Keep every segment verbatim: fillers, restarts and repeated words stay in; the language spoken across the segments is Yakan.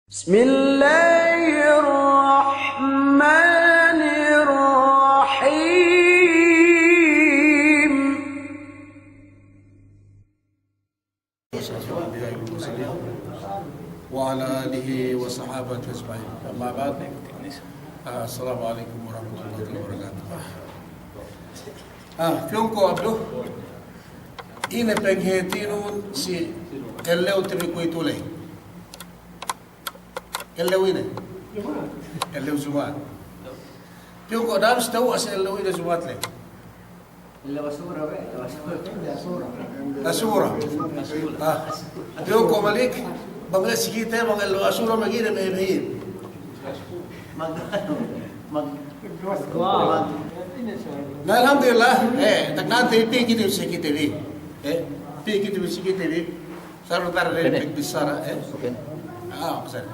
بسم الله الرحمن الرحيم. وعلى آله وصحابته أجمعين. أما بعد. السلام عليكم ورحمة الله وبركاته. Ah, piyungku' Abdu, ine panghe'tinun si ellew te bi kuwe'itu ley. Ellew ine? Ellew Juma'at. Piyungku' dam si tewwa' si ellew ine Juma'at ley. Ellew Asura, be, ellew Asura. Asura. Ah. Piyungku' malik, bang si kite, bang ellew Asura, bang ine, me', me' ine. Mag-, mag-, Na, alhamdulillah, eh, tagna'an te pī kite bi si kite bi. Eh, pī kite bi si kite bi. Saru tara de pag bissara, eh. Okay. Ah, pasal.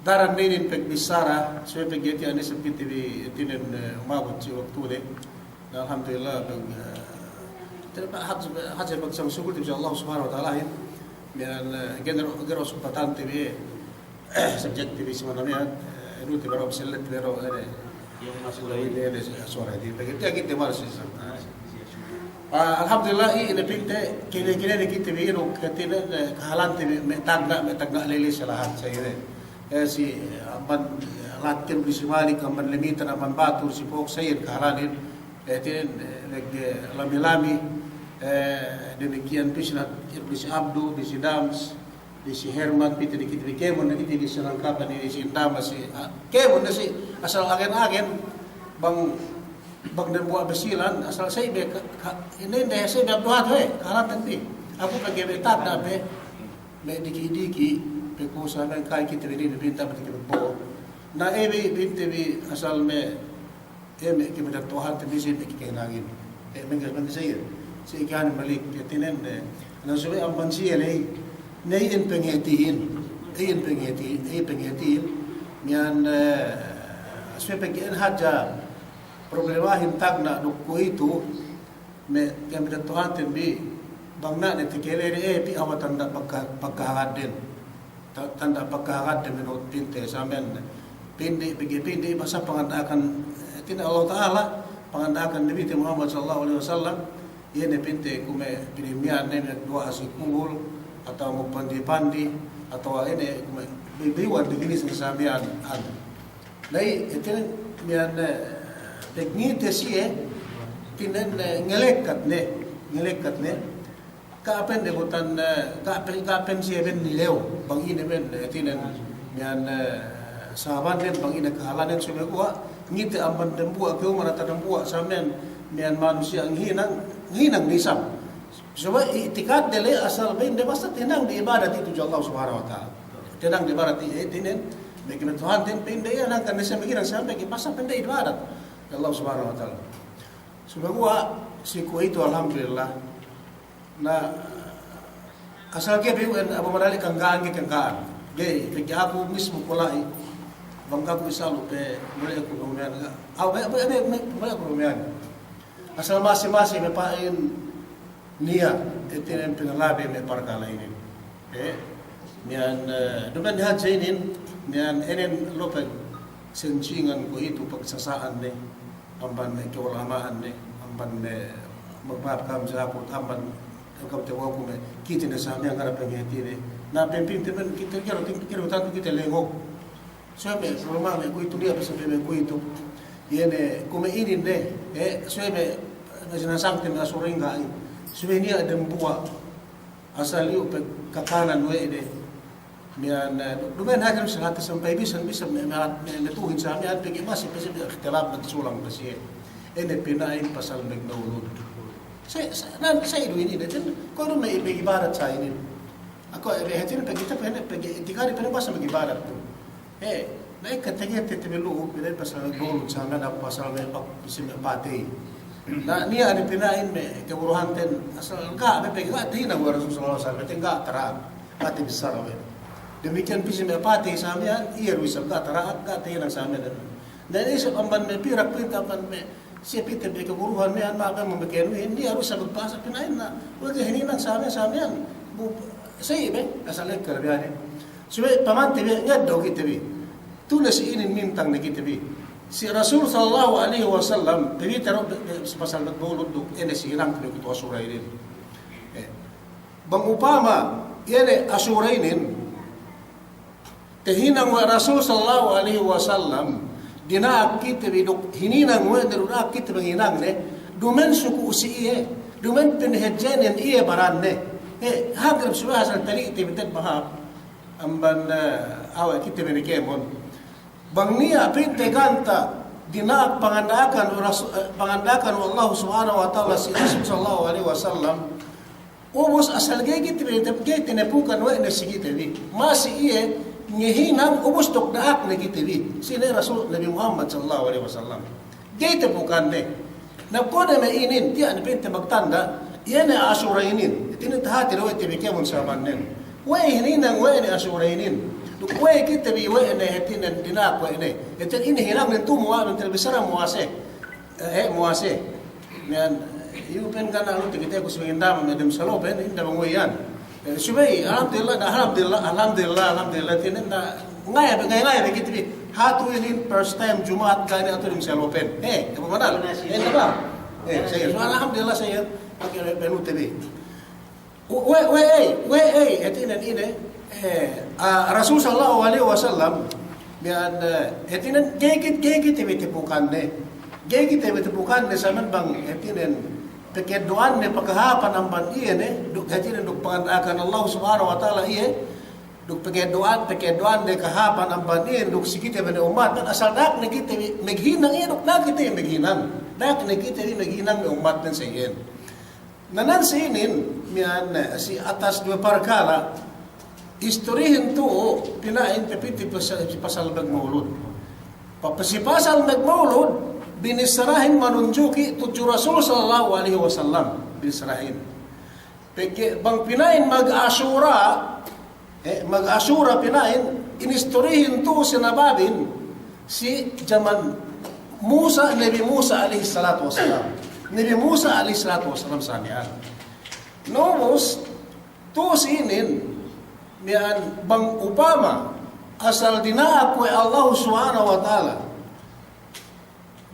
Daran inin pag bissara, subey pag iti ane si kite bi, iti nen, eh, umabut si waktu de. Na, alhamdulillah, pag, eh, terima hak, hak pag sang sukul te bi si Allah Subhanahu wa Ta'ala, eh. Miya'an, eh, genero, genero sumpatan te bi, eh. Subject te bi si mana miya'an, eh, inu te bi ro, sellet te bi ro, ere. Ere, ere, suwara di. Pegge' te kite mal si sa. Ah, alhamdulillah, i, ine pinte, kine, kine ne kite bi inu, kite ne, eh, kahalan te bi, me' tagna', me' tagna' lele si lahat sa ine. Eh, si, eh, amban, eh, lahat te bi si Malik, amban Lemitan, amban Batur, si Pok, sa iyan kahalanin. Eh, te, eh, leg, eh, Lami-Lami, eh, damikiyan bi si lahat, bi si Abdu, bi si Dams, bi si Herman, pite ne kite bi kēmon ne kite bi si Langkapan inin si Indama si, ah, kēmon ne si asal agen-agen bang, bang dambuwa' Basilan, asal sa ibe ka, ka, ine, ine, sa ibe Abdu Hatu, he, kahalanten bi. Aku pegge' me' tagna' pe, me' diki'-diki', pe ku sa me' ka'i kite bi inin, pinta me' diki' pe po. Na, e, bi, pinte bi asal me' E, me' kemedatu'ahanten bi si me' kikahinangin. E, me' ngas, me' ngas iyan. Si ikan malik, hātinen, e, na subey amban siye ley, ne iyan panghe'tihin. Iyan panghe'tihin, iyan panghe'tihin. Miya'an, e, subey pegge' iyan hadja problemahin tagna' duk kuwe'itu, me' kemedatu'ahanten bi, bang na ne takale de, e, pī hawal tanda' pagka-, pagkahagadden. Ta-, tanda' pagkahagadde menurut pinte, sa miya'an pinde, pegge' pinde, basa panganda'akan, e, hātinen Allah Ta'ala, panganda'akan Nabite Muhammad sallallahu alaihi wasallam, iye ne pinte kuwe' pī miya'an ne me' duwa'a si kubul, atawa magpandi-pandi, atawa ine kuwe' bi-, biwan bi ginisan sa miya'an, anu. La'i, hātinen miya'an, e, pegngite siye, hātinen, e, ngalekkat ne, ngalekkat ne, Ga' pe ne butan, e, ga' pe, ga' pe siye ben nilew, bang ine ben, e, hātinen, miya'an, e, sabannen, bang ine kahalannen, subey kuwe' ngite amban dambuwa' ka'uman atawa dambuwa' sa miya'an, miya'an manusiya' ngahinang, ngahinang ne isab. Subey i'tikadde ley asal pa'inde basta tahinangde ibadat itu tudju Allah Subhanahu wa Ta'ala. Tahinangde ibadat i-, hātinen, me' kemedatu'ahanten pa'inde iye nangkan ne siye maghinang sa miya'an, pegge' basta pa'inde ibadat Allah Subhanahu wa Ta'ala. Subey kuwe' si kuwe'itu, alhamdulillah. Na, asal ga'i pe iyan abu madali kangka'an, ga'i kangka'an. Ga'i, pegge' aku mismu ku la'i, bang aku isalu pe, mole' aku lumiyan. Aw, me', me', me', me', mole' aku lumiyan. Asal masi-masi me' pa'in niya', hātinen pinalabi me' parkala' inin. E, miya'an, e, duma'in hadja inin, miya'an inin lopeg sensingan kuwe'itu pagsasa'an ne. Amban me' ka'ulama'an ne, amban me' magma'ap kam si aku, amban kam te waku me' kite ne sa miya'an ga' ne panghe'tine. Na, pempinte men kite kiro, kiro tantu kite lengok. Subey me' problema me' kuwe'itu, niya' pe subey me' kuwe'itu. Iye ne, kuwe' me' inin ne, e, subey me' sinasangte me' Asura ga'i. Subey niya' dambuwa'. Asal iyu' pe kakanan we' de. Miya'an, e, du-, duma'in hadja me' salate sampay bisan, bisan me', me', me', me' tuhin sa miya'an pegge' masi pe si me' ikhtilaf magsulang pe siye. Ine pina'in pasal magmaulud. Sa, sa, nan, sa idu inin, e, ten, kuwe' du me' ibadat sa inin. Aku, e, hātinen pegge' te pene, pegge' itikadi pene basta mag'ibadat tu. E, na, ikka tege te te me' lu'u, pegge' pasal magmaulud sa miya'an, pasal me' pak-, si me' patey. Na, niya' ne pina'in me' kaguruhanten, asal ga', me' pegge' ga' tahinang we' Rasul sallallahu alaihi wasallam, pegge' ga' tara'at, patey bissara we'. Damikiyan pī si me' patey sa miya'an, iye du isab ga' tara'at, ga' tahinang sa miya'an. Na, isab amban me' pirak pinta amban me' siye pī te me' kaguruhan miya'an, ma' pe me' kēnuhin, niya' du isab magpasa pina'in na, we' ga' hininang sa miya'an, sa miya'an. Bu-, Sa'i be, asal ekka le biya' ne. Subey pamante bi, ngeddo' kite bi. Tule si inin mintang ne kite bi. Si Rasul sallallahu alaihi wasallam, pebitaro be, be, si pasal magmaulud duk ine si hinang kite bi kuwe'itu Asura inin. Eh, bang upama, iye ne Asura inin, tehinang we' Rasul sallallahu alaihi wasallam, dina'ak kite bi duk hininang we' ne, dina'ak kite bi hinangne, duma'in suku' si iye, duma'in pinahadjenen iye baranne. Eh, hangkan subey asal tali' te bi te'ed bahap, amban, eh, awe' kite bi ne kēmon. Bang niya' pinte ganta' dina'ak panganda'akan Rasul, eh, panganda'akan we' Allah subhanahu wa ta'ala si Rasul sallallahu alaihi wasallam, ubus asal ga'i kite bi, ga'i tinepukan we' ne si kite bi. Masi iye ngahinang ubus duk da'akne kite bi. Sine Rasul Nabi Muhammad sallallahu alaihi wasallam. Ga'i tepukanne. Na kuwe' ne me' inin, tiya' ne pinte magtanda', iye ne Asura inin. Hātinen tahati du we' te bi kēmon samannen. Kuwe' hininang we' ne Asura inin. Duk kuwe' kite bi we' ne hātinen dina'ak we' ne. Hātinen inin hinangnen tu muwa-, mintang bissara muwase. Eh, eh, muwase. Miya'an, iyu pen kana lu tikite ku subey inda' me' dem salopen, inda' bang we' iyan. Eh, subey, alhamdulillah, alhamdulillah, alhamdulillah, alhamdulillah, hātinen na, ngaya be, ngaya, ngaya be kite bi, hatu inin first time Juma'at ga' niya' atu dem salopen. Eh, apa benar? Eh, apa? Eh, sa'i, subey, alhamdulillah, sa'i, pake penu te bi. We', we', we', ey, we', ey, hātinen ine, eh, ah, Rasul sallallahu alaihi wasallam, miya'an, eh, hātinen ga'i kit-, ga'i kite bi tepukanne. Ga'i kite bi tepukanne samiyan bang, hātinen, pageddo'anne pagkahāpan amban iye ne, duk hātinen duk panganda'akan Allah subhanahu wa ta'ala iye, duk pageddo'an, pageddo'anne kahāpan amban iye, duk si kite bi ne ummatnen, asal da'akne kite bi maghinang iye, duk da'akne kite bi maghinang. Da'akne kite bi maghinang me' ummatnen sa iyan. Na nan si inin, miya'an, eh, si atas duwe parkala', istorihin tu'u, pina'in tapī si pasal, si pasal magmaulud. Pa-, si pasal magmaulud, binissarahin manunjuki tudju Rasul sallallahu alaihi wasallam, binissarahin. Pegge' bang pina'in mag-Asura, eh, mag-Asura pina'in, inistorihin tu'u sinababin, si jaman Musa, Nabi Musa alaihi salatu wassalam. Nabi Musa alaihi salatu wassalam samiyan. Na ubus, tu'u si inin, miya'an bang upama, asal dina'ak we' Allah subhanahu wa ta'ala.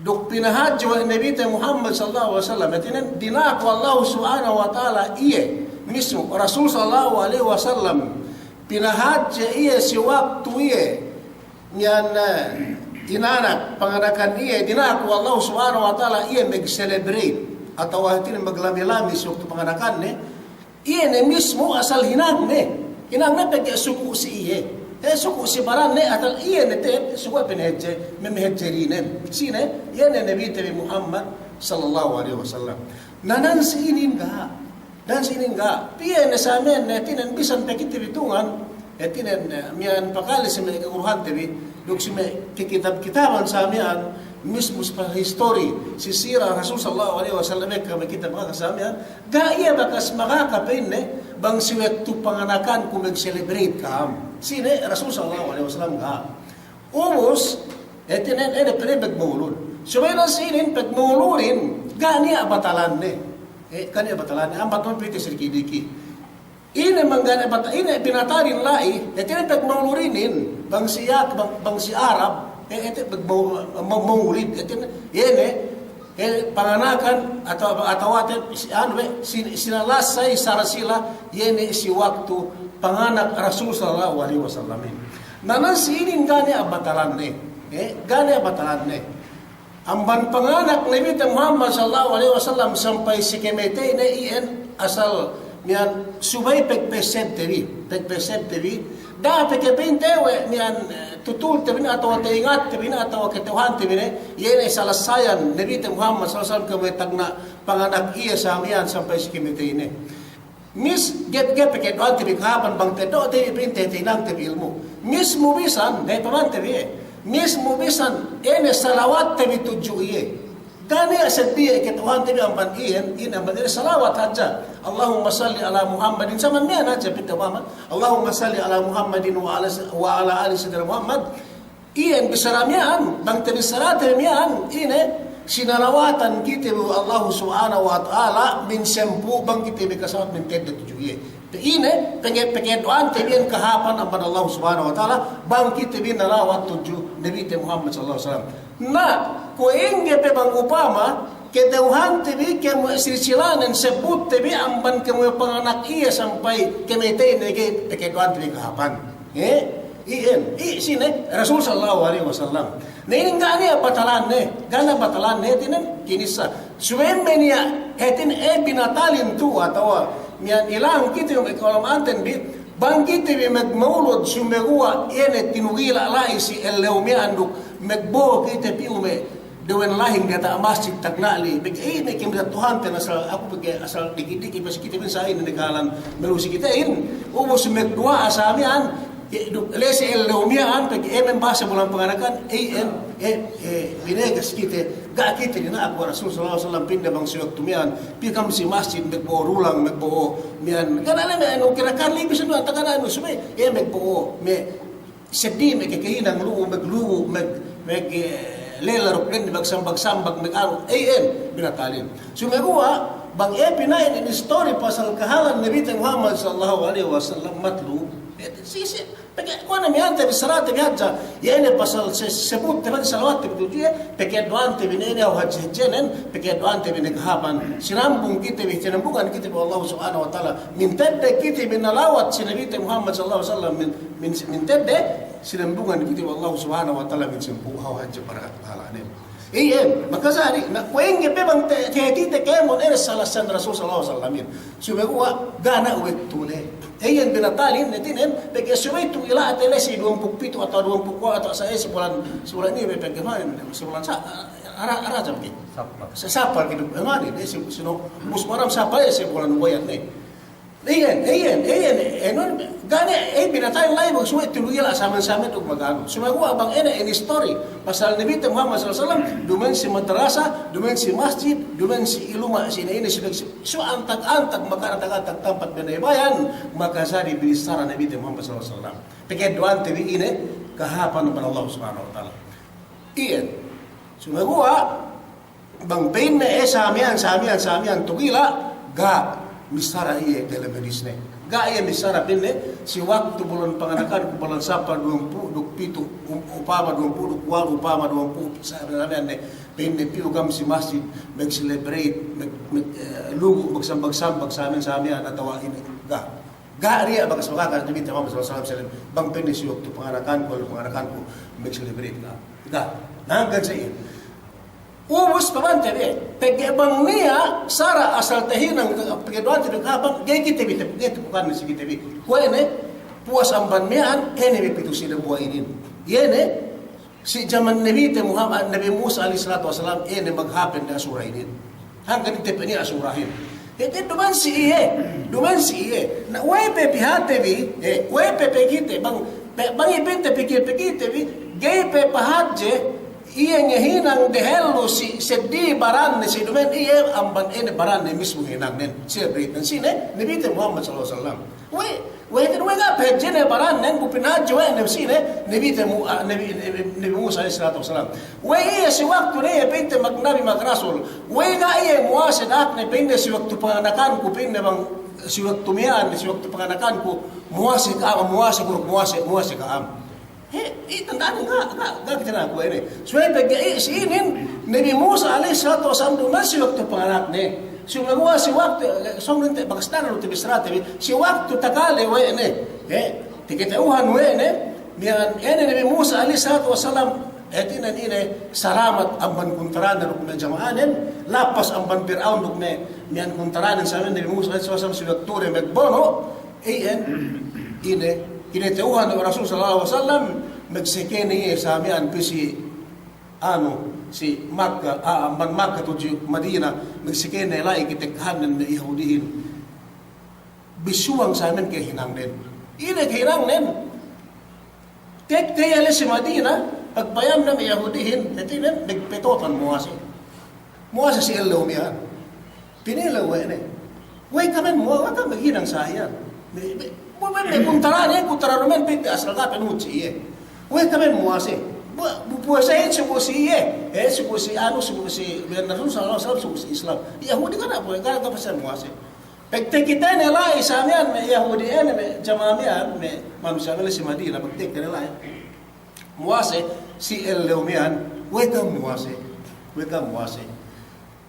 Duk pinahadje we' Nabite Muhammad sallallahu alaihi wasallam, hātinen dina'ak we' Allah subhanahu wa ta'ala iye, mismu Rasul sallallahu alaihi wasallam, pinahadje iye si waktu iye, miya'an, eh, inanak, panganakan iye, dina'ak we' Allah subhanahu wa ta'ala iye mag-celebrate, atawa hātinen maglami-lami si waktu panganakanne, iye ne mismu asal hinangne. Hinangne pegge' suku' si iye. Eh, suku' si baranne asal iye ne te, suku' pinahadje, me-, mahadje dinen. Sine, iye ne Nabite bi Muhammad sallallahu alaihi wasallam. Na nan si inin ga'. Nan si inin ga'. Piye ne samiyan ne, hātinen bisan pe kite bi tungan, hātinen, eh, miya'an pakale si me' kaguruhante bi, duk si me' kakitab-kitaban samiyan, mismu si pa-, history, si sira Rasul sallallahu alaihi wasallam, ekka me' kitab makaka samiyan, ga' iye bakas makaka pa'inne, bang si waktu panganakanku mag-celebrate ka'am. Sine Rasul sallallahu alaihi wasallam ga'. Ubus, hātinen, ine pa'inne pagmaulud. Subey nan si inin pagmauludin, ga' niya' batalanne. Eh, ga' niya' batalanne. Ambat man pite si diki'-diki'. Ine mangga'i bata-, ine binatadin la'i, hātinen pagmauludin, bang si Yak-, bang, bang si Arab, eh, hātinen pagmau-, mau-, maulid, hātinen, iye ne, eh, panganakan atawa, atawa te, si, anu, eh, si, sinalasay sara sila, iye ne si waktu panganak Rasul sallallahu alaihi wasallamin. Na nan si inin ga' niya' batalanne, eh, ga' niya' batalanne. Amban panganak Nabite Muhammad sallallahu alaihi wasallam sampay si kamateyne iyan asal miya'an subey pagpesebte bi, pagpesebte bi. Da'a pe kapinte we' miya'an, eh, tutulte bi ne atawa ta'ingatte bi ne atawa kata'uhante bi ne, iye ne salasayan Nabite Muhammad sallallahu alaihi wasallam kuwe' tagna' panganak iye samiyan sampay si kamateyne. Mis-, ga'i, ga'i pe kata'uhante bi kahāpan bang ta'eddo'te bi pa'inte, ta'inangte bi ilmu'. Mismu bisan, ga'i pamante bi iye. Mismu bisan, ine salawatte bi tudju iye. Ga' niya' seddili kata'uhante bi amban iyan, ine amban iyan salawat hadja. Allahumma salli ala Muhammadin, samiyan miya'an hadja pa'inte Muhammad. Allahumma salli ala Muhammadin wa ala, wa ala ali sayyidina Muhammad. Iyan bissara miya'an, bang tabissarate miya'an, ine, sinalawatan kite bi we' Allahu Subhanahu wa Ta'ala, min sampū' bang kite bi kasalawat min tedde tudju iye. Ine, pegge', pegge' duwa'ante bi iyan kahāpan amban Allah Subhanahu wa Ta'ala, bang kite bi nalawat tudju Nabite Muhammad sallallahu alaihi wasallam. Na, kuwe' ingge pe bang upama, kata'uhante bi, kemu-, silsilanen sebutte bi amban kemu panganak iye sampay kamateyne, pegge' duwa'ante bi kahāpan. Eh? Iyan, i-, sine, Rasul sallallahu alaihi wasallam. Na inin ga' niya' batalanne, ga' niya' batalanne, hātinen kinissa. Subey me' niya', hātinen, eh, binatalin tu'u atawa miya'an ilang kite me' ka'ulama'anten bi, bang kite bi magmaulud sumeguwa' iye ne tinugila' la'i si ellew miya'an duk magbo'o kite piyu me' dewen lahing diyata' masjid tagna'li, pegge' ine kemita Tuhanten asal, aku pegge' asal diki'-diki' pe si kite bi sa' ine ne kahalan malu'u si kitehin, ubus magduwa'a sa miya'an, i-, duk la'i si ellew miya'an, pegge' ine bahasa bulan panganakan, eh, eh, eh, eh, binegas kite, ga' kite dina'ak we' Rasul sallallahu alaihi wasallam pinde bang si waktu miya'an, piyu kam si masjid, magbo'o dulang, magbo'o miya'an. Ga' niya' ne me' anu, kinakan libi sinduwe, taga' ne anu, subey, eh, magbo'o, me' seddili me' kakahinang lu'u, maglu'u, mag-, mag-, eh, lela duk dende, magsambag-sambag, mag-anu, eh, iyan, binatalin. Sumeguwa', bang iye pina'in in istori pasal kahalan Nabite Muhammad sallallahu alaihi wasallam matlu'u. Eh, si, si, pegge' kuwe' ne miya'ante bissarate bi hadja, iye ne pasal se-, sebutte bi, salawatte bi tudju iye, pegge' duwa'ante bi ne ine hawal hadje-hadjenen, pegge' duwa'ante bi ne kahāpan. Sinambung kite bi, sinambungan kite bi we' Allah Subhanahu wa Ta'ala. Mintedde kite bi nalawat si Nabite Muhammad sallallahu alaihi wasallam, min, min, mintedde, sinambungan kite we' Allah Subhanahu wa Ta'ala min sampū' hawal hadje barakat pahalane. Iyan, makajari, na kuwe' ingge pe bang te-, te-, kite kēmon ine salasen Rasul sallallahu alaihi wasallamin. Sumeguwa' ga' niya' wektune. Iyan binatalin, hātinen, pegge' subey tu ila'te la'i si duwempū' pitu' atawa duwempū' kuwa' atawa sa, eh, si bulan, si bulan ine, pegge' mane, si bulan sa-, ara-, ara jam ke? Sapal. Sa-, Sapal ke, mane, eh, si, si no, mus maram Sapal, eh, si bulan Wayan, eh. Iyan, iyan, iyan, eh, nun, ga' ne, eh, binatalin la'i bang subey tu ila' samen-samen duk maganu. Sumeguwa' bang ine, ine istori. Pasal Nabite Muhammad sallallahu alaihi wasallam, duma'in si madrasa, duma'in si masjid, duma'in si iluma', si ine, ine, si, si, su antag-antag, maka antag-antag tampat binayabayan, makajari binissara Nabite Muhammad sallallahu alaihi wasallam. Pegge' duwa'ante bi ine, kahāpan amban Allah Subhanahu wa Ta'ala. Iyan. Sumeguwa', bang pa'inne, eh, sa miya'an, sa miya'an, sa miya'an, tugila', ga', missara iye dalem hadisne. Ga' iye missara pa'inne, si waktu bulan panganakanku, bulan Sapal duwempū' duk pitu', um, upama duwempū' duk walu', upama duwempū', sa miya'an ne, pa'inne piyu kam si masjid, mag-celebrate, mag-, mag-, eh, lugu', magsambag-sambag, sa miya'an, sa miya'an, atawa ine, ga'. Ga' niya' bakas makakas Nabite Muhammad sallallahu alaihi wasallam, bang pa'inne si waktu panganakanku, panganakanku, mag-celebrate, ga'. Ga'. Na hangkan sa iye. Ubus pa'inte bi, pegge' bang niya' sara' asal tahinang, pegge' duwa'ante bi kahāpan, ga'i kite bi, ga'i tapukan si kite bi. Kuwe' ne, puwas amban miya'an, ine bi pitu' si dambuwa' inin. Iye ne, si jaman Nabite Muhammad, Nabi Musa alaihi salatu wassalam, iye ne maghāpen ne Asura inin. Hangkan ite pe niya' Asurahin. Ite duma'in si iye, duma'in si iye. Na, we' pe pihate bi, eh, we' pe pikite, bang, pe-, bang iye pa'inte pikite, pikite bi, ga'i pe pahadje, iye ngahinang dehellu si seddili baranne si duma'in iye amban ine baranne mismu hinangnen. Siye beritan sine, Nabite Muhammad sallallahu alaihi wasallam. We', we' hātinen we' ga' pahadjene barannen bu pinahadje we' ne sine, Nabite Mu-, ah, Nabi, Nabi, Nabi Musa alaihi salatu wassalam. We' iye si waktu ne iye pa'inte magnabi magrasul. We' ga' iye muwase da'akne pa'inne si waktu panganakanku pa'inne bang si waktu miya'an, si waktu panganakanku muwase ka'am, muwase kuruk muwase, muwase ka'am. He, i' tanda'an ga', ga', ga' kite naku ine. Subey pegge' i' si inin, Nabi Musa alaihi salatu wassalam duma'in si waktu panganakne. Sumeguwa' si waktu, eh, sōng inin te, bakas daran lu te bissarate bi, si waktu takale we' ne. He, takata'uhan we' ne, miya'an ine Nabi Musa alaihi salatu wassalam, hātinen ine, salamat amban kuntarane duk me' jama'anen, lappas amban Pir'aun duk me', miya'an kuntaranen, sa miya'an Nabi Musa alaihi salatu wassalam si waktu ne magbono', Iyan, ine, kinata'uhan we' Rasul sallallahu alaihi wasallam, magsakene iye sa miya'an pī si, anu, si Makka, a, amban Makka tudju Madina, magsakene la'i katekkahannen me' Yahudihin. Bisuwang sa miya'an kahinangnen. Ine kahinangnen? Tekka iye la'i si Madina, pagpayamne me' Yahudihin, hātinen, magpetotan muwase. Muwase si ellew miya'an. Pinilew we' ne. We' kamen muwa-, we' kamen hinang sa iyan. Me', me', me', me' kuntara ne, kuntara dumen pite asal kape nuci iye. We' kamen muwase. Bu-, bu-, puwasehin suku si iye. Eh, suku si anu, suku si, biyan Rasul sallallahu alaihi wasallam, suku si Islam. Yahudi kan apa? Kan apa pasal muwase? Pagtakitene la'i sa miya'an me' Yahudi inin, me' jama'a miya'an, me' manusiya' miya'an si Madina, pagtakitene la'i muwase si ellew miya'an, we' ka'am muwase, we' ka'am muwase.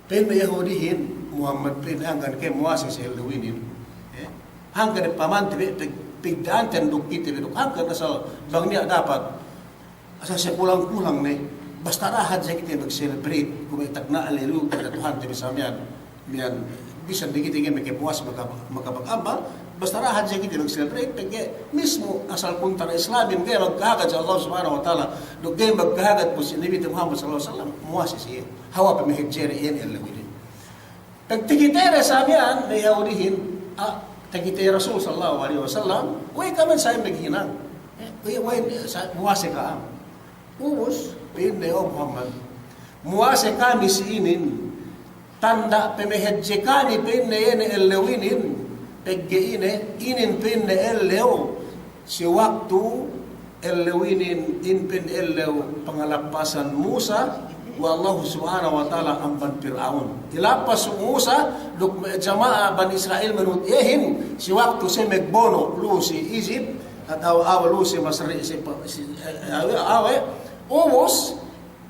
Pa'in me' Yahudihin, Muhammad pa'in, hangkan ke muwase si ellew inin. Eh? Hangkan pamante bi, pig-, pigda'anten duk kite bi duk, hangkan asal bang niya' dapat. Asal siye kulang-kulang ne, basta da'a hadja kite mag-celebrate, kuwe' tagna' lelu, kuwe' Tuhante bi sa miya'an, miya'an, bisan di kite ga'i makapuwas, maka-, makapagambal, basta da'a hadja kite mag-celebrate, pegge' mismu asal kuntara Islamin, ga'i magkahagad si Allah Subhanahu wa Ta'ala, duk ga'i magkahagad pu si Nabite Muhammad sallallahu alaihi wasallam, muwase siye. Hawal pe mahadje de iyan ellew inin. Pagtakitene sa miya'an me' Yahudihin, ah, takite Rasul sallallahu alaihi wasallam, we' ka'am sa iyan maghinang. Eh, we', we', sa, muwase ka'am. Ubus, pa'inne, "O Muhammad, muwase kami si inin, tanda' pamahadje kami," pa'inne, "iye ne ellew inin, pegge' ine, inin," pa'inne, "ellew si waktu ellew inin, in pa'in ellew pangalappasan Musa we' Allahu Subhanahu wa Ta'ala amban Pir'aun." Ilappas Musa duk me' jama'a Bani Isra'il manurut iyehin, si waktu siye magbono' lu'u si Egypt, atawa awe' lu'u si Masri, si pa-, si, eh, awe', awe', ubus,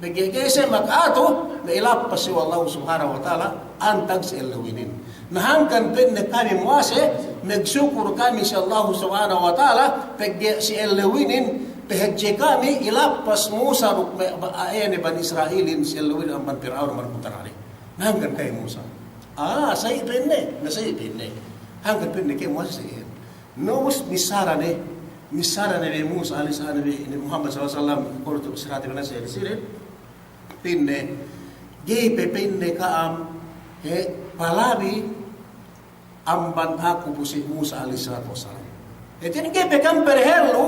pegge' ga'i siye maka'atu, na ilappas siye we' Allahu Subhanahu wa Ta'ala, antag si ellew inin. Na hangkan pa'inne kami muwase, magsukur kami si Allahu Subhanahu wa Ta'ala, pegge' si ellew inin, pahadje kami, ilappas Musa duk me', ba-, a'ene Bani Isra'ilin, si ellew inin amban Pir'aun, amban kuntara de. Na hangkan kami muwase. Ah, sa'i pa'inne, na sa'i pa'inne. Hangkan pa'inne kami muwase sa'i. Na ubus missara ne, missara ne Nabi Musa alaihis salam, Nabi, Nabi Muhammad sallallahu alaihi wasallam, kuwe' tu' sirati bana si Isra'il. Pa'inne, ga'i pe pa'inne ka'am, he, palabi amban aku pu si Musa alaihis salatu wassalam. Hātinen ga'i pe ka'am perhellu,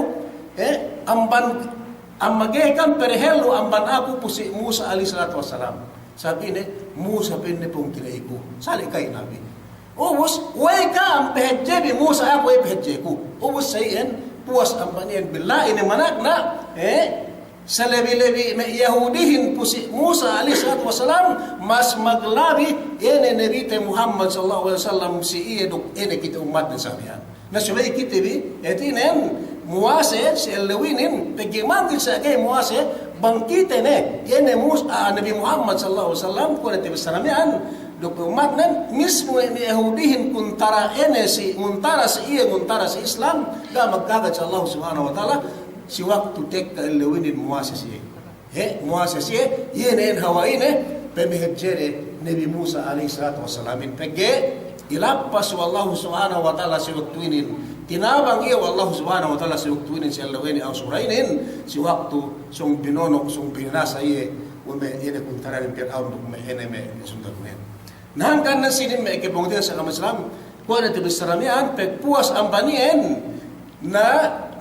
he, amban, amma ga'i ka'am perhellu amban aku pu si Musa alaihis salatu wassalam. Sabab ine, Musa pa'inne pungtina'iku. Sali' ka'i nabi. Ubus, we' ka'am pahadje bi Musa, aku we' pahadjeku. Ubus sa iyan, puwas amban iyan billahi ne manakna', eh, salebi-lebi me' Yahudihin pu si Musa alaihis salatu wassalam, mas maglabi, iye ne Nabite Muhammad sallallahu alaihi wasallam si iye duk ine kite ummatnen sa miya'an. Na subey kite bi, hātinen, muwase si ellew inin, pegge' mangkin sa ga'i muwase, bang kite ne, iye ne Mus-, ah, Nabi Muhammad sallallahu alaihi wasallam, kuwe' ne te bissara miya'an, duk ummatnen, mismu me' Yahudihin kuntara ine si, kuntara si iye, kuntara si Islam, ga' magkahagad si Allah Subhanahu wa Ta'ala, si waktu tekka ellew inin muwase siye. He, muwase siye, iye ne hawal ine, pamahadje de Nabi Musa alaihis salatu wassalamin. Pegge' ilappas we' Allahu Subhanahu wa Ta'ala si waktu inin. Tinabang iye we' Allahu Subhanahu wa Ta'ala si waktu inin, si ellew inin, Asura inin, si waktu sōng binono', sōng bininasa iye, we' me' ine kuntaranen Pir'aun duk me' ine me' sundalunen. Na hangkan ne sinin me' kapungtina'ihan si agama Islam, kuwe' ne te bissara miya'an, pagpuwas amban iyan, na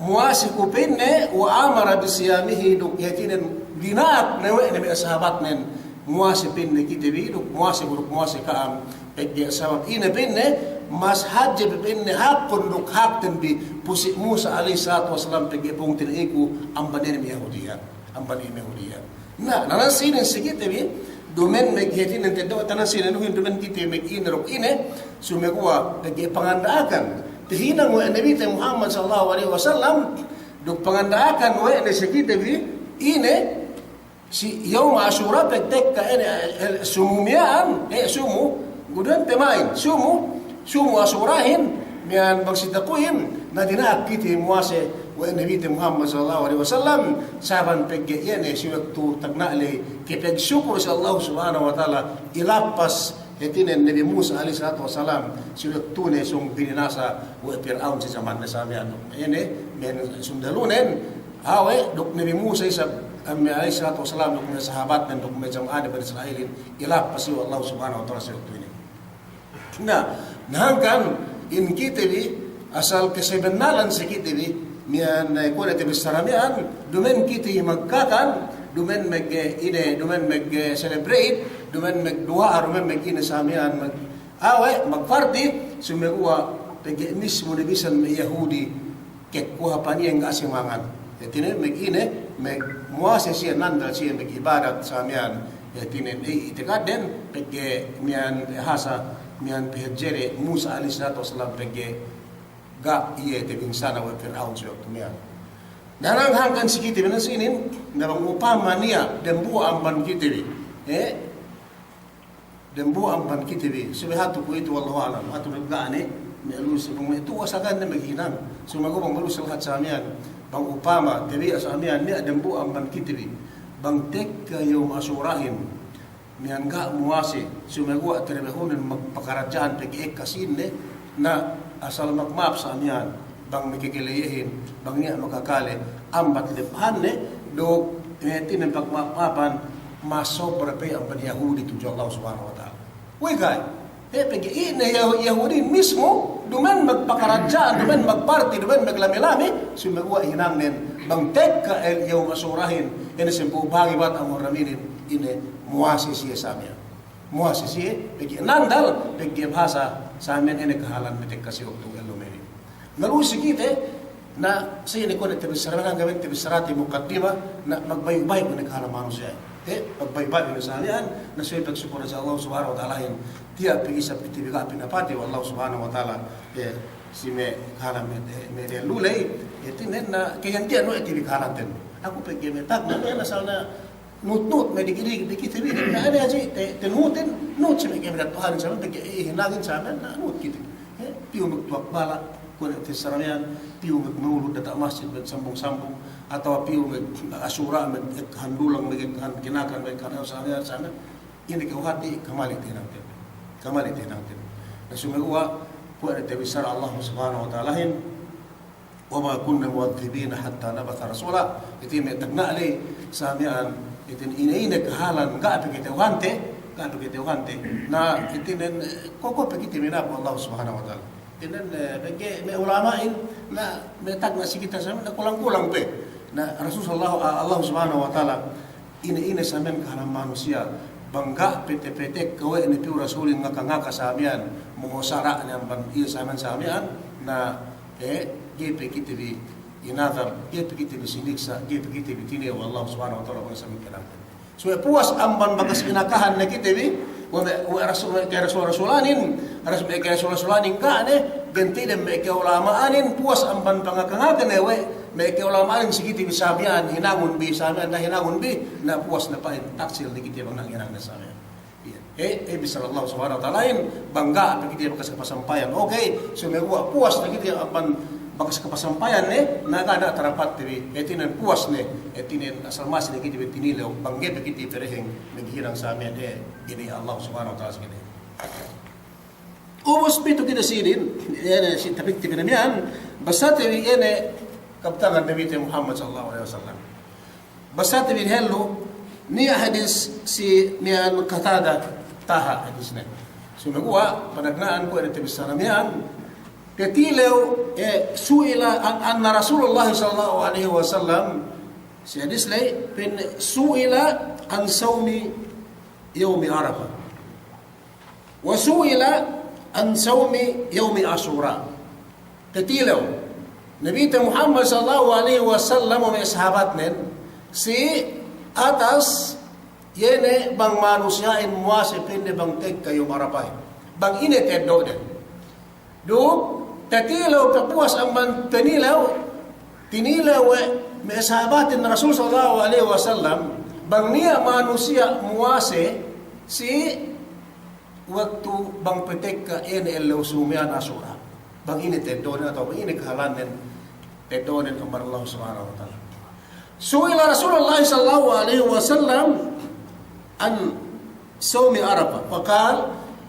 muwase ku pa'inne, wa amara bi siyamihi, duk hātinen dina'ak ne we' ne me' sahabatnen, muwase pa'inne kite bi, duk muwase ku duk muwase ka'am, pegge' sabab ine pa'inne, mas hadje pe pa'inne hakkun duk hakten bi pu si Musa alaihis salatu wassalam pegge' pungtina'iku amban ine me' Yahudiya, amban ine me' Yahudiya. Na, na, na sinin si kite bi, duma'in me' hātinen teddo'te na sinin nuhin duma'in kite bi me' ine duk ine, sumeguwa' pegge' panganda'akan. Tahinang we' Nabite Muhammad sallallahu alaihi wasallam, duk panganda'akan we' ne si kite bi, ine, si yawm Asura pagtekka ine, eh, sumu miya'an, eh, sumu, guduwen pe ma'in, sumu, sumu Asurahin, miya'an bang si takuhin, na dina'ak kite muwase we' Nabite Muhammad sallallahu alaihi wasallam, sabab pegge' iye ne si waktu tagna' ley kapagsukur si Allah Subhanahu wa Ta'ala, ilappas hātinen Nabi Musa alaihis salatu wassalam, si waktu ne sōng bininasa we' Pir'aun si jaman ne sa miya'an. Ine, me' sundalunen, awe', duk Nabi Musa isab, eh, me' alaihis salatu wassalam, duk me' sahabatnen, duk me' jama'anen Bani Isra'ilin, ilappas we' Allah Subhanahu wa Ta'ala si waktu inin. Na, na hangkan in kite bi, asal kasabennalan si kite bi, miya'an, eh, kuwe' ne te bissara miya'an, duma'in kite magkakan, duma'in mag-, eh, ine, duma'in mag-, eh, celebrate, duma'in magduwa'a, duma'in mag-ine sa miya'an, mag-, awe', magparty, sumeguwa' pegge' mismu ne bisan me' Yahudi, kekuha' paniya' ga' siye mangan. Hātinen mag-ine, mag-, muwase siye, nandal siye, mag'ibadat sa miya'an. Hātinen, eh, itikadden, pegge' miya'an bahasa, miya'an pahadjede Musa alayhis salatu wassalam pegge' ga' iye tabinsana' we' Pir'aun si waktu miya'an. Na hangkan si kite bi na sinin, na bang upama niya' dambuwa' amban kite bi, eh? Dambuwa' amban kite bi, subey hatu kuwe'itu, wallahu a'lam, hatu ne ga' ne, me' lu'u si bang me' tu'u asagan ne maghinang. Sumaguwa' bang me' lu'u si lahat sa miya'an, bang upama, tabiya' sa miya'an, niya' dambuwa' amban kite bi, bang tekka yawm Asurahin, miya'an ga' muwase, sumaguwa' talebehunin magpakaradja'an pegge' ekka sīnne, na asal magma'ap sa miya'an, bang makakale iyehin, bang niya' makakale, ambat lephanne, duk hātinen pagma'ap-ma'apan, masobra pe amban Yahudi tudju Allah Subhanahu wa Ta'ala. We'ey kay, he, pegge' ine Yahu-, Yahudi mismo, duma'in magpakaradja'an, duma'in magparti, duma'in maglame-lame, sumaguwa' hinangnen, bang tekka el yawm Asurahin, ine sampū' bahagi' bat amur naminin, ine muwase siye sa miya'an. Muwase siye, pegge' nandal, pegge' bahasa, sa miya'an ine kahalan me' tekka si waktu ellew mene. Na lu'u si kite, na sine kuwe' ne tabissara, manggaben tabissarate mukaddima, na magbayu'-bayu' ne kahalan manusiya'in. Eh, magbayu'-bayu' ne sa miya'an, na subey pagsukul si Allah Subhanahu wa Ta'alahin, tiya' pe isab kite bi ga' pinapatey we' Allah Subhanahu wa Ta'ala, eh, si me' kahalan me', me' dehellu ley, eh, hātinen na kagantihan we' te bi kahalanten. Aku pegge' me' tagna', me' na sa na nuhut-nuhut me' diki'-diki', diki' te bi, na ine hadja te, te nuhutin, nuhut si me' kemedda Tuhanin sa miya'an, pegge' ihinangin sa miya'an, na nuhut kite. Eh, piyu magtuwak bala', kuwe' ne tabissara miya'an, piyu magmaulud diyata' masjid, magsambung-sambung, atawa piyu mag-, Asura, mag-, handulang, mag-, kinakan, mag-, sa miya'an, sa miya'an. Ine kew hati', kamali' te hinangten. Kamali' te hinangten. Na sumaguwa', kuwe' ne tabissara Allah Subhanahu wa Ta'alahin, وما كنا معذبين حتى نبعث رسولا. Hāti me' tagna' ley sa miya'an, hātinen ine-ine kahalan ga' pe kite uhante, ga' pe kite uhante. Na hātinen, eh, kuwe' pe kite minaku Allah Subhanahu wa Ta'ala. Hātinen, eh, pegge' me' ulama'in, na me' tagna' si kite sa miya'an, na kulang-kulang pe. Na Rasul sallallahu, ah, Allah Subhanahu wa Ta'ala, ine-ine sa miya'an kahalan manusiya', bang ga' pete-pete kuwe' ne piyu rasulin ngaka-ngaka sa miya'an, mo'o sara'ne amban iye sa miya'an, sa miya'an, na, eh, ga'i pe kite bi inadab, ga'i pe kite bi siniksa', ga'i pe kite bi tinilew we' Allah Subhanahu wa Ta'ala, bang sa miya'an kinakan. Subey puwas amban bakas inakahan ne kite bi, we' me', we' rasul, we' karasul-rasulanin, rasul, me' karasul-rasulanin ga' ne, gantinen me' ka'ulama'anin, puwas amban pangaka-ngaka ne we' me' ka'ulama'anin si kite bi sa miya'an, hinangun bi, sa miya'an na hinangun bi, na puwas ne pa'in taksil ne kite bang nanghinang ne sa miya'an. Iye. Eh, eh, bissā Allah Subhanahu wa Ta'alahin, bang ga' pe kite bakas kapasampayan. Okey, sumaguwa' puwas ne kite amban bakas kapasampayan ne, na ga' ne tarapat te bi, hātinen puwas ne, hātinen asal masi ne kite bi tinilew, bang ga'i pe kite bi pereheng, maghinang sa miya'an, eh, ine Allah Subhanahu wa Ta'ala si kite. Ubus pitu kite sinin, ine si tapikte bi ne miya'an, basate bi ine kabtangan Nabite Muhammad sallallahu alaihi wasallam. Basate bi dehellu, niya' hadis si miya'an Qatada taha' hadisne. Sumaguwa', panagna'an kuwe' ne tabissara miya'an, katilew, eh, su'ila an, anna Rasulullah sallallahu alaihi wasallam, si hadis ley, pa'in su'ila an sawmi yawmi Arafah. Wa su'ila an sawmi yawmi Ashura. Katilew Nabite Muhammad sallallahu alaihi wasallam we' me' sahabatnen si atas iye ne bang manusiya'in muwase pa'inne bang tekka yawm Arapahin. Bang ine teddo'den. Duk, tatilew kapuwas amban tinilew, tinilew we' me' sahabatin Rasul sallallahu alaihi wasallam, bang niya' manusiya' muwase si waktu bang patekka ine ellew sumiyan Asura. Bang ine teddo'nen atawa bang ine kahalannen teddo'nen amban Allah Subhanahu wa Ta'ala. Su'ila Rasulullah sallallahu alaihi wasallam an sawmi Arafah, faqal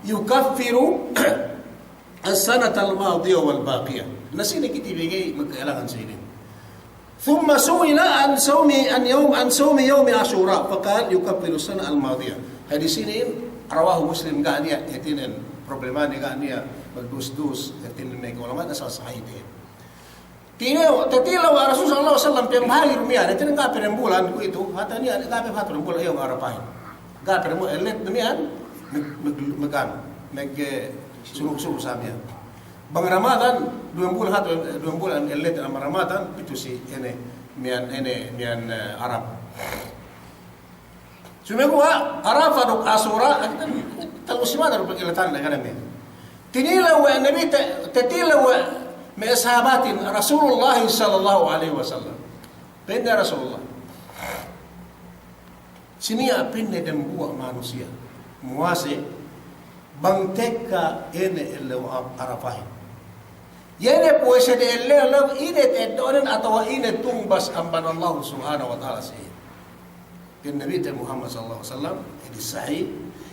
yukaffiru as-sanatal madiyah wal baqiyah. Na sine kite bi ga'i magkailangan sine. Thumma su'ila an sawmi, an yawm, an sawmi yawmi Ashura, faqal yukaffiru as-sanatal madiyah. Hadis inin, rawahu Muslim, ga' niya', hātinen, problemane ga' niya', magdus-dus, hātinen me' ka'ulama'an asal sahih te. Tinilew, tatilew we' Rasul sallallahu alaihi wasallam, pembahagi' du miya'an, hātinen ga' pe dambulan kuwe'itu, hātinen ga' pe hatu dambulan, iye, Arapahin. Ga' pe dambulan, ellet du miya'an, mag, mag, mag, anu, mag, eh, sunu'-sunu' sa miya'an. Bang Ramadan, duwembulan hatu, duwembulan ellet amban Ramadan, pitu si ine, miya'an ine, miya'an, eh, Arap. Sumaguwa' Arafah duk Asura, tellu simana du pag'elletanne, ga' ne miya'an. Tinilew we' Nabi te-, tetilew we' me' sahabatin Rasulullah sallallahu alaihi wasallam. Pa'inne Rasulullah, "Si niya'," pa'inne, "dembuwa' manusiya' muwase bang tekka ine ellew Arapahin. Iye ne puwase de ellew, ine ta'eddo'nen atawa ine tungbas amban Allah Subhanahu wa Ta'ala si iye?" Pa'in Nabite Muhammad sallallahu alaihi wasallam, hadis sahih,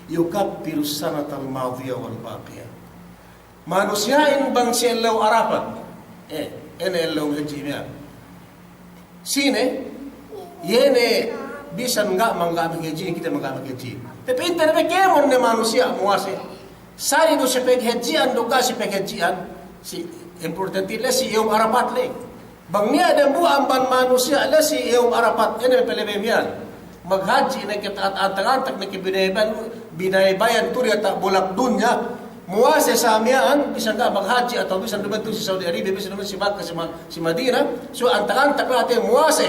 "Yukaffirus sanatal madiyah wal baqiyah." Manusiya'in bang si ellew Arafat, eh, ine ellew hadji miya'an. Sine, iye ne bisan ga' mangga' maghadji, kite mangga' maghadji. Tapi inta ne kēmon ne manusiya' muwase. Sali' du si paghadji'an, duk ga' si paghadji'an, si importante le si yawm Arafat le. Bang niya' dembuwa' amban manusiya' le si yawm Arafat, ine palabey miya'an. Maghadji' ne ke ta-, antak-antak ne ke binaybayan, binaybayan tu diyata' bulak dunya. Muwase sa miya'an, bisan ga' maghadji' atawa bisan duma'in tu si Saudi Arabia, bisan duma'in si Makkah, si Ma-, si Madinah, so antak-antak ne te muwase.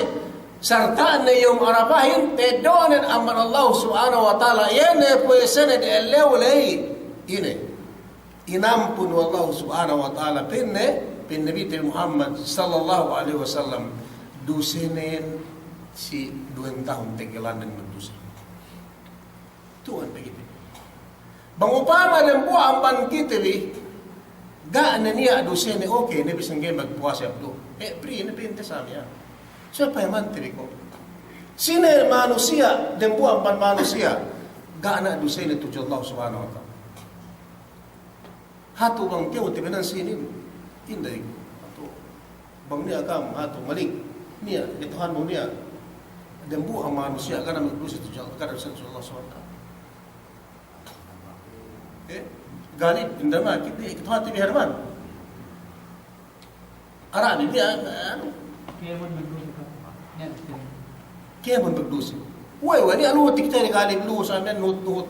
Sarta' ne yawm Arapahin, ta'eddo'nen amban Allah Subhanahu wa Ta'ala, iye ne puwasene de ellew ley ine. Inampun we' Allah Subhanahu wa Ta'ala, pa'inne, pa'in Nabite Muhammad sallallahu alaihi wasallam, dusenen si duwen tahun tegelannen magduse. Tu'u ne pe kite. Bang upama dembuwa' amban kite bi, ga' ne niya' dusene, oke ne, bisan ga'i magpuwase abdu. Eh, pri ne pinte sa miya'an. So payamante bi ko'. Sine manusiya' dembuwa' amban manusiya', ga' ne dusene tudju Allah Subhanahu wa Ta'ala. Hatu bang kew tibenan sinin, inday. Hatu bang niya' kam, hatu malik. Niya', kituhan mu niya'. Dembuwa' manusiya' ga' ne magduse tudju Allah, ga' ne duse tudju Allah Subhanahu wa Ta'ala. Eh, Galib, indama, kit-, kituhan tibe Herman. Arabi, niya', anu. Kēmon magduse ka. Niya', kēmon. Kēmon magduse. Wey, wey, niya' lu'u tikite Galib, lu'u sa miya'an nuhut-nuhut.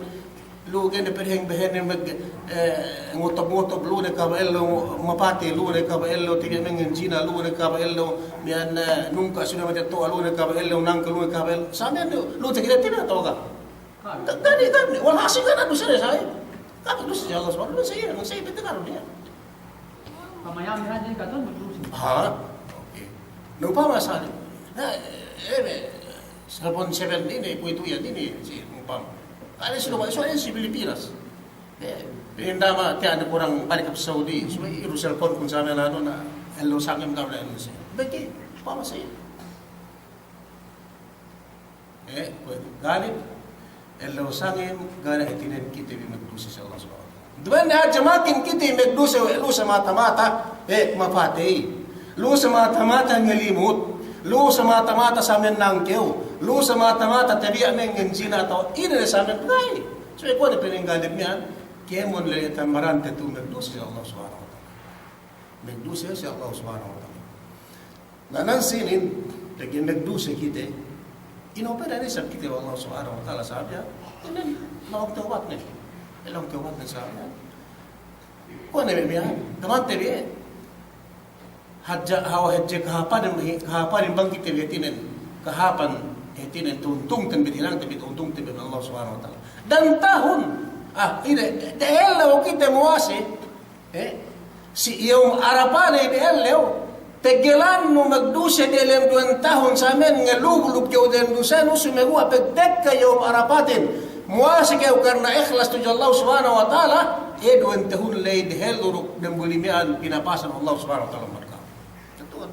Lu'u gene perheng behene mag-, eh, ngotob-ngotob, lu'u ne kahaba' ellew mapatey, lu'u ne kahaba' ellew tige mengen jina, lu'u ne kahaba' ellew miya'an, eh, nungka' sine mate to'a, lu'u ne kahaba' ellew nangka, lu'u ne kahaba' ellew. Sa miya'an lu'u tikite tibe atawa ga'? Ga', ga' ne, ga' ne. Walhasil ga' ne dusene sa iye. Ga' ne duse si Allah Subhanahu wa Ta'ala, sa iye, sa iye, pete karu niya'. Pamayam hadja katun magduse. Ha? Oke. Na upama sali'. Na, eh, eh, cellphone seven inin, kuwe'itu iyan inin, si upama. Kali si lupa, so, eh, si Pilipinas. Eh, indama tiya' ne kurang balik ke Saudi. So, iru cellphone kun sa miya'an anu na, ellew sangem ga' ne ellew si. Bagi, upama sa iye. Eh, kuwe' Galib, ellew sangem, ga' ne hātinen kite bi magduse si Allah Subhanahu wa Ta'ala. Duma'in hadja makin kite magduse we' lu'u semata-mata, eh, mapatey. Lu'u semata-mata ngalimut. Lu'u semata-mata sa miya'an nangkew. Lu'u semata-mata tabiya' mengen jina atawa ine ne sa miya'an ga'i. So, kuwe' ne pa'in Galib miya'an, kēmon ley tambarante tu magduse si Allah Subhanahu wa Ta'ala. Magduse si Allah Subhanahu wa Ta'ala. Na nan sinin, pegge' magduse kite, inu pe ne isab kite we' Allah Subhanahu wa Ta'ala sabab iye, inin, laung tawbatnen. Laung tawbatnen sabab iye. Kuwe' ne me' miya'an, tamante bi, hadja, hawal hadja kahāpanin, kahāpanin bang kite bi hātinen, kahāpan hātinen tuntungten bi, hinangten bi tuntungten bi Allah Subhanahu wa Ta'ala. Dan tahun, ah, ine, de ellew kite muwase, Eh, si yawm Arapa ne bi ellew, tegelannu magduse diyalem duwen tahun sa miya'an, ngaluglug kew diyalem dusenu, sumeguwa' pagtekka yawm Arapatin, muwase kew karna ikhlas tudju Allah Subhanahu wa Ta'ala, eh, duwen tahun ley dehellu duk damuli miya'an pinapasan Allah Subhanahu wa Ta'ala maka. Betul.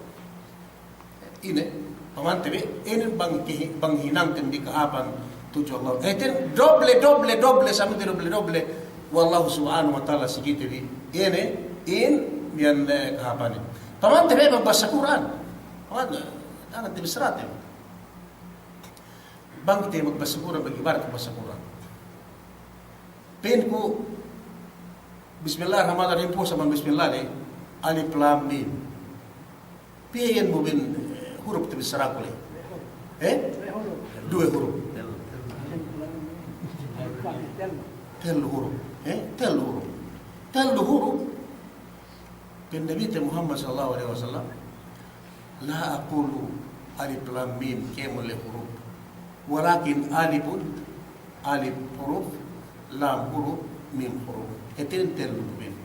Ine, pamante bi, inin bang ki-, bang hinangten bi kahāpan tudju Allah. Eh, ten doble, doble, doble, sa miya'an doble, doble. We' Allah Subhanahu wa Ta'ala si kite bi. Ine, in, miya'an, eh, kahāpanin. Pamante bi, magbassa Kur'an. Pamante, anak te bi sarate. Bang kite magbassa Kur'an, bang ibarat magbassa Kur'an. Pa'inku, Bismillahirrahmanirrahim, puwas amban bismillah le, alif lam mim. Piye iyan mu bin, eh, hurup te bissaraku le? Eh? Duwe hurup. Tellu hurup. Eh? Tellu hurup. Tellu hurup. Pa'in Nabite Muhammad sallallahu alaihi wasallam, "La aqulu alif lam mim, kēmon le hurup. Walakin alifun, alif huruf, lam huruf, mim huruf." Hātinen tellu du ben.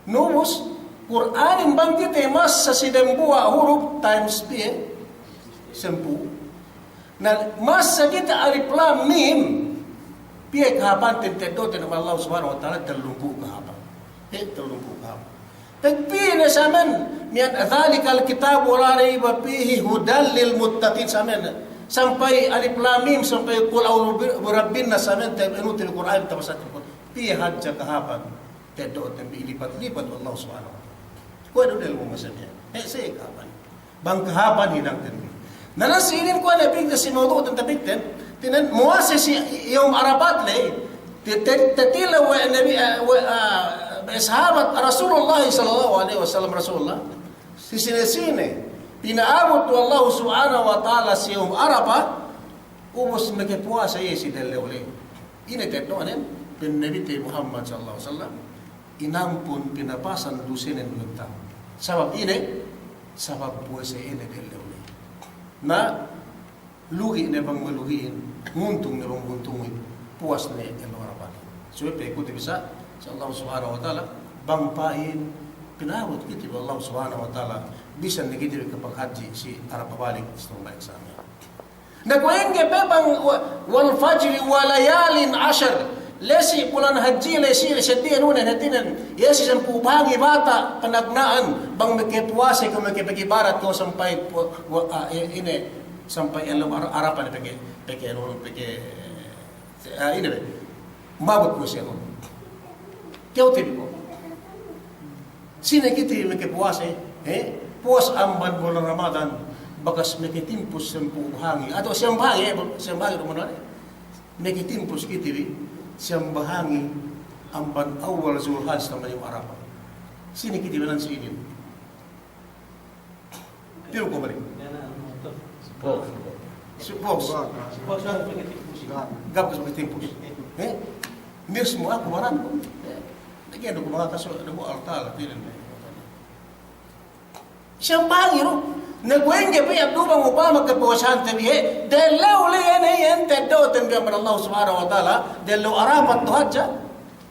Nubus, Kur'anin bang kite massa si dembuwa' hurup times piye? Sampū'. Na massa kite alif lam mim, piye kahāpanten teddo'ten amban Allah Subhanahu wa Ta'ala? Tellumpū' kahāpan. He, tellumpū' kahāpan. Pegge' piye ne samen, miya'an dzalikal kitabu la raiba fihi hudan lil muttaqin samen. Sampay alif lam mim, sampay qul a'udzu bi, bi rabbin nas samen, te, anu, te Kur'an, tabasate Kur'an. Piye hadja kahāpan teddo'ten bi ilipat-lipat we' Allah Subhanahu wa Ta'ala. Kuwe' du delem masa miya'an. He, sa kahāpan. Bang kahāpan hinangten bi. Na, na si inin kuwe' ne pegge' si mawdu'ten tapikten, hātinen muwase si yawm Arapat ley, te-, te-, tatilew we' Nabi, eh, we', ah, sahabat Rasulullah sallallahu alaihi wasallam, Rasulullah, si sine-sine pina'abut we' Allah Subhanahu wa Ta'ala si yawm Arapat, ubus makapuwase iye si dellew ley. Ine teddo'nen? Pa'in Nabite Muhammad sallallahu alaihi wasallam, inampun, pinapasan dusenen duwe tahun. Sabab ine? Sabab puwase iye ne dellew ley. Na lugi' ne bang malugi'in, nguntung ne bang nguntungin, puwas ne ellew Arapat. Subey pe kite bisa si Allah Subhanahu wa Ta'ala, bang pa'in pina'abut kite we' Allah Subhanahu wa Ta'ala, bisan ne kite bi kapaghadji' si Arapat balik, si tumbalik samiyan. Na kuwe' ingge pe bang wa-, wal fajri wa layalin ashar. La'i si bulan hadji, la'i si, la'i si diyan unen hātinen. Iye si sampū' bahangi bata' panagna'an, bang makapuwase kew, makapag'ibadat kew sampay pu-, wa-, ah, i-, ine, sampay ellew Ar-, Arapat ne pegge', pegge', anu, pegge', ah, ine be. Mabut puwase anu. Kew tibi ko'. Sine kite bi makapuwase, he? Puwas amban bulan Ramadan, bakas makatimpus sampū' bahangi. Atawa siyam bahangi, he? Siyam bahangi du manamal. Makatimpus kite bi siyam bahangi amban awwal Zulhajj tama yawm Arapat. Sine kite bi nan si inin? Piyu ko' balik? Puwas. Puwas. Puwas. Gab kas makatimpus. He? Mismu aku baran ko'. He? Lagi' du ku mangaka so, du ku Allah Ta'ala, tinan ne. Siyam bahangi du. Na kuwe' ingge pe abdu bang upama kapuwasante bi, he, dellew ley ine iyan teddo'ten bi amban Allah Subhanahu wa Ta'ala, dellew Arapat tu hadja.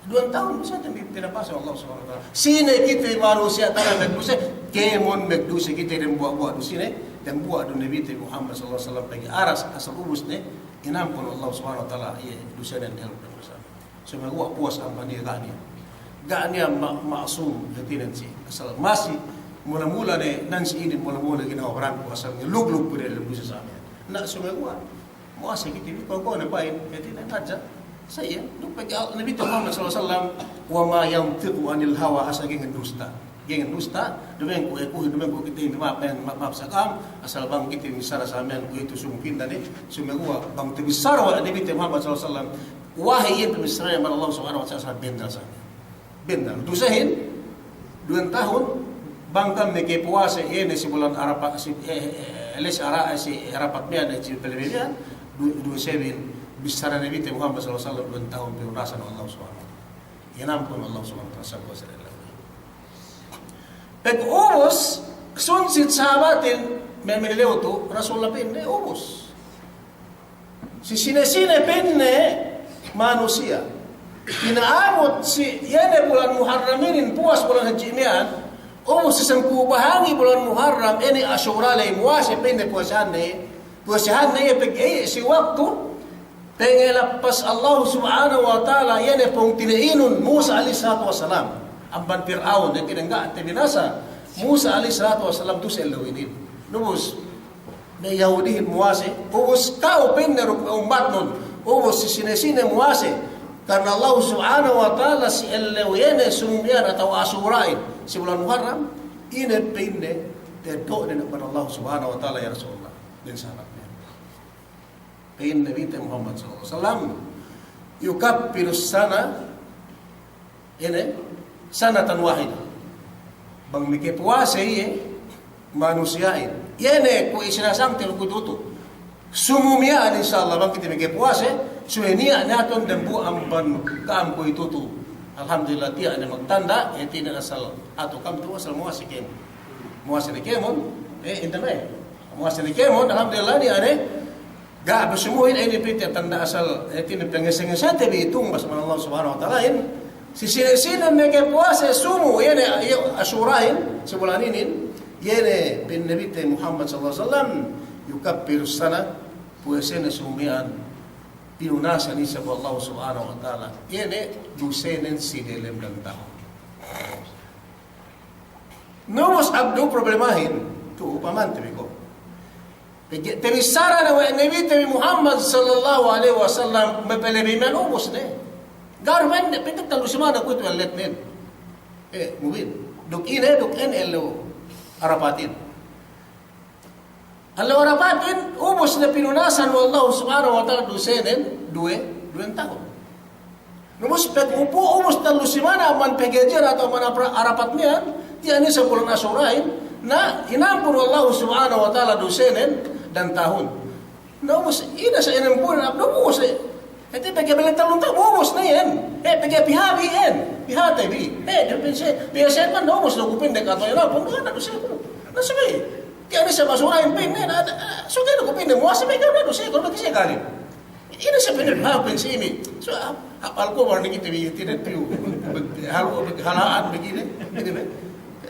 Duwe tahun, bisa te bi pinapasa Allah Subhanahu wa Ta'ala. Sine kite manusiya' taman magduse, kēmon magduse kite dambuwa'-buwa' dusene, dambuwa' du Nabite Muhammad sallallahu alaihi wasallam pegge' aras asal ubus ne, inampun Allah Subhanahu wa Ta'ala iye dusenen diyalem dusene. Sumeguwa' puwas amban iye ga' niya'. Ga' niya' ma-, ma'sum hātinen si. Asal masi mula-mula ne, nan si inin mula-mula ginawa baranku asal ngeluglug ku diyalem duse samiyan. Na sumeguwa' muwase kite bi, kuwe'-kuwe' ne pa'in, hātinen hadja. Sa iye, duk pegge' Nabite Muhammad sallallahu alaihi wasallam, wa ma yantiqu anil hawa, asal ga'i ngandusta. Ga'i ngandusta, duma'in ku, eh, kuhin, duma'in ku kite bi, ma'ap, ma'ap, ma'ap sa ka'am, asal bang kite bi missara samiyan kuwe'itu sungkin dane, sumeguwa' bang tabissara we' Nabite Muhammad sallallahu alaihi wasallam, wahi iye tabissara amban Allah Subhanahu wa Ta'ala, asal bennal samiyan. Bennal. Dusehin, duwe tahun, bang ka'am makapuwase, iye ne si bulan Arapat, si, eh, eh, eh, si Ara-, eh, si Arapat miya'an, eh, si palabey miya'an, du-, dusehin, bissara Nabite Muhammad sallallahu alaihi wasallam, duwe tahun pinunasan Allah Subhanahu wa Ta'ala. Inampun Allah Subhanahu wa Ta'ala, sabab puwase. Pag ubus, sunsit sahabatin, me' malilew tu, Rasulullah pa'inne, ubus. Si sine-sine pa'inne manusiya' pina'abut si, iye ne bulan Muharram inin, puwas bulan Hadji' miya'an, ubus si sampū' bahangi bulan Muharram, iye ne Ashura ley, muwase pa'inne puwasehanne, puwasehanne iye pegge' si waktu pangalappas Allah Subhanahu wa Ta'ala, iye ne pungtina'inun Musa alayhis salatu wassalam amban Pir'aun, iye ne ga' tabinasa Musa alayhis salatu wassalam tu si ellew inin. Ubus me' Yahudihin muwase, ubus ka'u pa'inne duk me' ummatnun, ubus si sine-sine muwase, karna Allah Subhanahu wa Ta'ala si ellew iye ne sumu miya'an atawa Asura'in, si bulan Muharram, ine pa'inne, teddo'nen amban Allah Subhanahu wa Ta'ala, ya Rasulullah, dan sahabat miya'an. Pa'in Nabite Muhammad sallallahu alaihi wasallam, yukaffirus sana, ine, sanatan wahida. Bang makapuwase iye manusiya'in, iye ne kuwe' sinasangte kuwe'itu tu'u, sumu miya'an, insya Allah, bang kite makapuwase, subey niya' ne atun dambuwa' amban ka'am kuwe'itu tu'u. Alhamdulillah, tiya' ne magtanda', eh, tiya' ne asal atu ka'am tu'u, asal muwase kēmon. Muwase ne kēmon, eh, inda' ne. Muwase ne kēmon, alhamdulillah, niya' ne. Ga' pe sumuhin, eh, inin pe tiya' tanda' asal, eh, hātinen pangese-ngesete bi tumbas amban Allah Subhanahu wa Ta'alahin, Si sine-sine meke puwase sumu, iye ne, iye Asurahin, si bulan inin, iye ne pa'in Nabite Muhammad sallallahu alaihi wasallam, yukaffirus sana, puwasene sumu iyan, pinunasan isab we' Allah Subhanahu wa Ta'ala. Iye ne dusenen si delem dan tahun. Na ubus abdu problemahin, tu' pamante bi ko'. Pegge' tabissara ne we' Nabite bi Muhammad sallallahu alaihi wasallam, mapalabey miya'an ubus ne. Ga'i du pa'inne, pegge' tellu simana kuwe'itu elletnen. Eh, mubin. Duk ine, duk ine ellew Arapatin. Ellew Arapatin, ubus ne pinunasan we' Allahu Subhanahu wa Ta'ala dusenen, duwe, duwen tahun. Na ubus pag upu-, ubus tellu simana amban paghajihan atawa amban Ara-, Arapat miya'an, tiya' ne isab bulan Asurahin, na inampun we' Allahu Subhanahu wa Ta'ala dusenen dan tahun. Na ubus, ine sa' inampunan, abdu ubus, eh. Hāti pegge' bele tellu tahun, ubus ne iyan. Eh, pegge' piha bi iyan, pihate bi. Eh, de pa'in siye, pa'in siye man, na ubus ne ku pa'inde katu' inampun, na duse ku. Na subey. Tiya' ne isab Asurahin pa'inne, na, na, subey ne ku pa'inde muwase, pegge' na duse ku, pegge' siye kali. Ine sa' pa'inne, ha, pa'in siye inin. So, ha, hapal ko' bang ne kite bi, tiya' ne piyu. Halu, hala'an begini, ine be.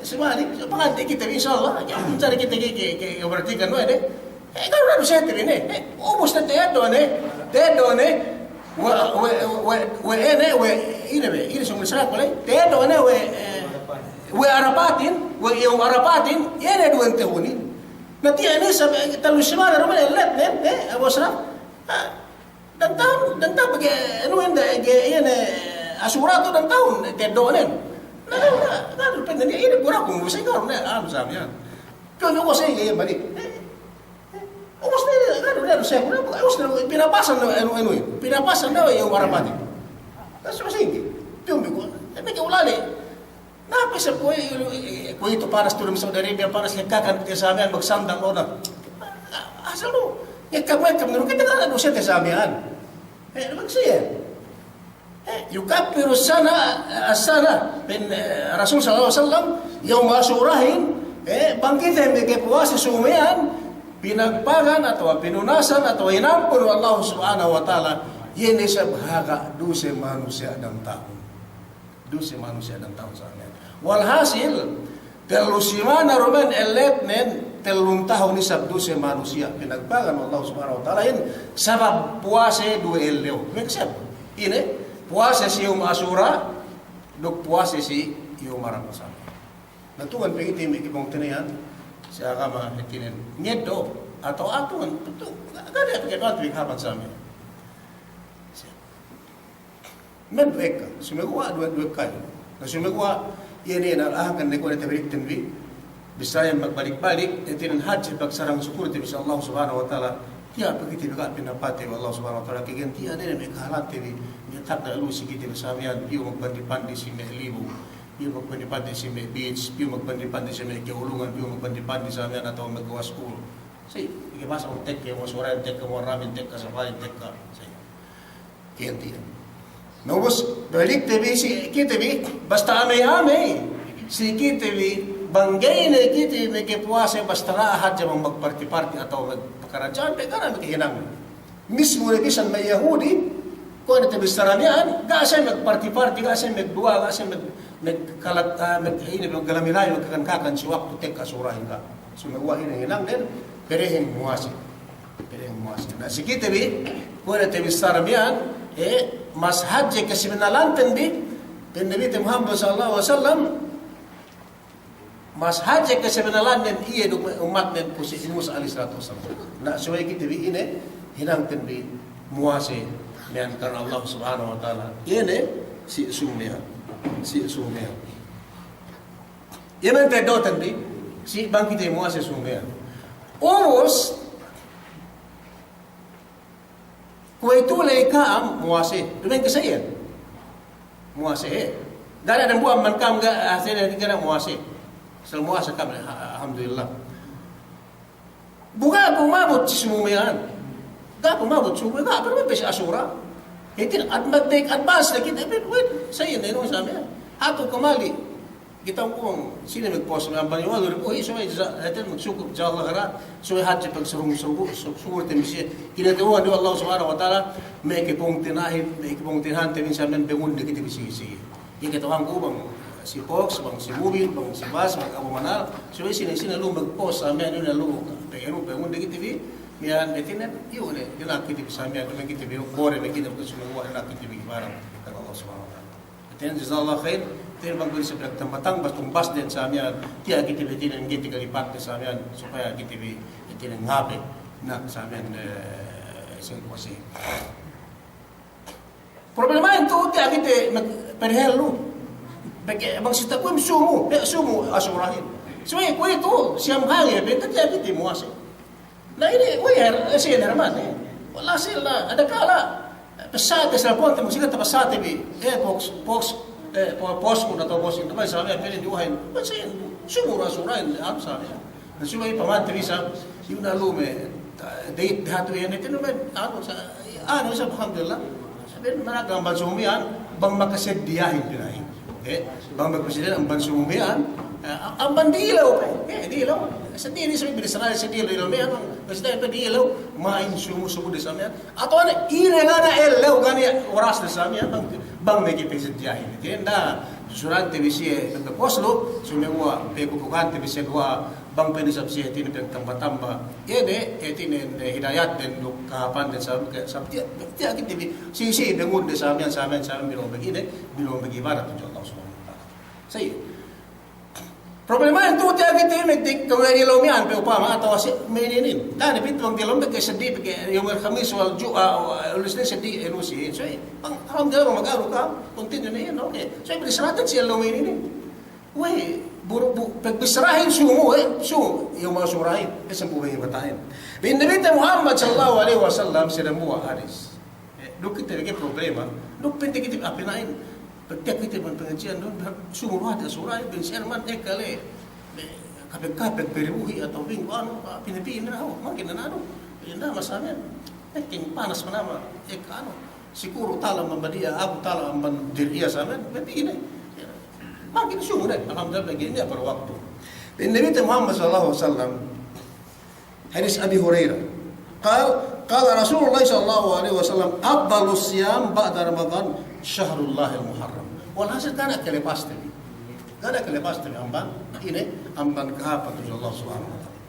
Subalik, so, pangante kite bi, insya Allah, ya, mencari kite ke, ke, ke, ke, berarti kan, no, ine. Eh, ga'i du dusete bi ne. Eh, ubus ne ta'eddo' ne. Ta'eddo' ne. We', we', we', we' ine, we', ine be, ine sumul sara kole. Ta'eddo' ne we', eh, we' Arapatin, we' yawm Arapatin, ine duwen tahunin. Na tiya' ne isab, eh, tellu simana du me' elletnen, eh, Abu Asraf. Ah, dan tahun, dan tahun pegge' anu inde, pegge' iye ne, Asura tu' dan tahun, ta'eddo'nen. Na, na, na, pa'inde ine, ine guru ku, musik guru ne, ah, sa' miya'an. Kami ubus ne, iye, balik. Eh, Ubus ne, anu, anu, siye, ubus ne, pinapasan ne, anu, anu, pinapasan ne, iye, Arapatin. Ta's masinggi. Tiyumbi ku, eh, meke ulali. Na, pa'in siye kuwe', kuwe'itu panas tu'u dem Saudi Arabia, panas ngekkakan, tiya' sa' miya'an magsandal, o, na. Asal du, ngekka, ngekka, menurut kite kan, anu, siye tiya' sa' miya'an. Eh, maksudne, eh, yukaffirus sana, eh, as-sana, pa'in, eh, Rasul sallallahu alaihi wasallam, yawm Asurahin, eh, bang kite meke puwase sumu miya'an, pinagpagan atawa pinunasan atawa inampun we' Allah Subhanahu wa Ta'ala, iye ne isab haga' duse manusiya' dem tahun. Duse manusiya' dem tahun sa' miya'an. Walhasil, tellu simana du me' elletnen, tellun tahun isab duse manusiya' pinagpagan we' Allah Subhanahu wa Ta'alahin, sabab puwase duwe ellew. Meke sabab ine, puwase si yawm Asura, duk puwase si yawm Arafah. Na tuwan pegge' ite me' kepungtina'i iyan, si agama hātinen ngeddo', atawa atuwan, tu', ga', ga' niya' pegge' tuwan pegge' kapan sa' miya'an. Menddu ekka, sumeguwa' duwe, duwe ekka. Na sumeguwa', iye ne, na ahakan ne kuwe' ne tabalikten bi, bissā iyan magbalik-balik, hātinen hadje pagsarang sukulten bi si Allah Subhanahu wa Ta'ala, tiya' pe kite bi ga' pinapatey we' Allah Subhanahu wa Ta'ala, kaganti'an ne me' kahalante bi, me' tagna' lu si kite bi sa' miya'an, piyu magpandi-pandi si me' libung, piyu magpandi-pandi si me' beach, piyu magpandi-pandi si me' ka'ulungan, piyu magpandi-pandi sa' miya'an atawa magkawas kul. Sa'i, ige masa tekka, masa tekka, masa tekka, safari tekka, sa'i. Kite. Na ubus, balik te bi si kite bi, basta amey-amey si kite bi, bang ga'i ne kite bi meke puwase, basta da'a hadja bang magparti-parti atawa magpakaradja'an, pe ga' ne meke hinang. Mismu ne bisan me' Yahudi, kuwe' ne tabissara miya'an, ga' siye magparti-parti, ga' siye magdu'a, ga' siye mag-, magkalat-, ah, mag-, ine, maggalami-lami, magkakan-kakan si waktu tekka Asurahin ga'. Sumeguwa' ine hinangnen, perehen muwase. Perehen muwase. Na si kite bi, kuwe' ne tabissara miya'an, eh, mas hadje kasebennalanten bi, pa'in Nabite Muhammad sallallahu alaihi wasallam, mas hadje kasebennalanten iye duk ummatnen pu si Musa alaihi salatu wassalam. Na subey kite bi ine, hinangten bi muwase miya'an karna Allah Subhanahu wa Ta'ala. Ine, si sumu miya'an. Si sumu miya'an. Iye men ta'eddo'ten bi, si bang kite muwase sumu miya'an. Ubus, kuwe'itu ley ka'am muwase, duma'in ke sa' iyan. Muwase, he. Ga' ne dambuwa' amban ka'am ga', ah, sa' iyan ga' ne muwase. Asal muwase ka'am, ha-, alhamdulillah. Bu ga' pe umabut si sumu miya'an. Ga' pe umabut sumu, ga' pe, pe si Asura. Hātinen, ad-, mag-take advance ne kite, wait, wait, sa' iyan ne, inu sa' miya'an. Hatu kamali. Kite bi kuwe' sine magpuwase me' amban iye, walu' ribu, hi, subey sa', hātinen magsukur, insya Allah, kara, subey hadje pagsarang suku-, su-, sukulten bi siye. Kinata'uhan du we' Allah Subhanahu wa Ta'ala, me' kepungtina'ihin, me' kepungtina'ihante bi sa' miya'an, bangun ne kite bi sigi-sigi. Iye kata'uhanku bang si Poks, bang si Mubin, bang si Bas, bang Abu Manal, subey sine-sine lu magpost sa miya'an, iyu ne lu, pegge' anu, pegge' anu, diki' TV, miya'an, hātinen, iyu ne, dina'ak kite bi sa miya'an, duma'in kite bi, bore ne kite bi, sumeguwa' dina'ak kite bi ibarat, kata Allah Subhanahu wa Ta'ala. Hātinen, jazakallahu khair, hātinen bang kuwe' isab tamba-tamba, tumbasden sa miya'an, tiya' kite bi hātinen, ga'i tiga lipatde sa miya'an, supaya kite bi, hātinen, ngape, na, sa miya'an, eh, sel kuwasi. Problemahin tu'u tiya' kite mag-, perhellu. Pegge' bang si takwim sumu, eh, sumu Asurahin. Subey kuwe'itu, siyam hali, pegge' tiya' kite muwase. Na ine, we' her-, eh, si Herman, eh. Walhasil na, adakala, eh, pasate sa ponte, musika ta pasate bi, eh, Poks, Poks, eh, po-, Poks mu na to Poks, ine, duma'in sa miya'an, pegge' diuhahin, sumu Asurahin, anu sa miya'an. Na subey pamante bi isab, iyu ne lume, ta-, date hatu iyan, ine, anu sa, anu sa, alhamdulillah. Subey managang amban sumu miya'an, bang makaseddiyahin pina'in. Eh, bang makaseddiyahin amban sumu miya'an, eh, amban di'ilew, eh, di'ilew. Seddi inin subey binissarahin, seddi ilew miya'an, bang makaseddiyahin pe di'ilew, ma'in sumu, sumu de sa miya'an. Atawa ne, ine ga' ne ellew, ga' ne oras de sa miya'an, bang, bang meke pe seddiyahin. Hātinen, da, susurante bi siye, pegge' post lu, sumeguwa', pegge' kukukante bi siye duwa'a, bang pa'in isab siye hātinen pegge' tamba-tamba. Iye ne, hātinen, eh, hidayatden duk kahāpanden sa, ke, sa, tiya', tiya' kite bi, si, si, bengunde sa miya'an, sa miya'an, sa miya'an, bilong pegge' ine, bilong pegge' ibadat tudju Allah Subhanahu wa Ta'ala. Sa iye. Problemahin tu'u tiya' kite bi, dik, kuwe' ilew miya'an pe upama, atawa si, me' inin. Da'a ne pintu bang ilew, pegge' seddi, pegge' yawmul khamis wal jumu'ah, wal isnin seddi, eh, nu si, so, eh, bang, alhamdulillah, bang maganu ka, continue ne iyan, oke. So, eh, bissaraten si ilew me' inin. We', buru, bu-, pagbissarahin sumu, eh, sumu, yawm Asurahin, eh, sampū' me' bata'in. Pa'in Nabite Muhammad sallallahu alaihi wasallam, si dambuwa' hadis. Eh, duk kite bi ga'i problema, duk pa'inte kite bi, ah, pina'in, pagtiya' kite bi bang pangadji'an dun, sumu du hati Asurahin, pa'in si Herman, eh, kale, eh, kapeg-kapeg pe dibuhi' atawa minggu anu, ah, pa'in, pa'in, ah, oh, mangkin ne anu, pa'in, ah, masalan, eh, keng panas manama, eh, anu, siguru tala amban badiya, aku tala amban diriya sa miya'an, pa'in, pa'in, eh, mangkin sumu ne, alhamdulillah, pegge' niya' para waktu. Pa'in Nabite Muhammad sallallahu alaihi wasallam, Hadis Abi Hurairah. Qal, qala Rasulullah sallallahu alaihi wasallam, "Afdalus siyam ba'da Ramadan syahrullahil muharram." Walhasil ga' ne kalepaste bi. Ga' ne kalepaste bi amban, ine, amban kahāpan tudju Allah Subhanahu wa Ta'ala.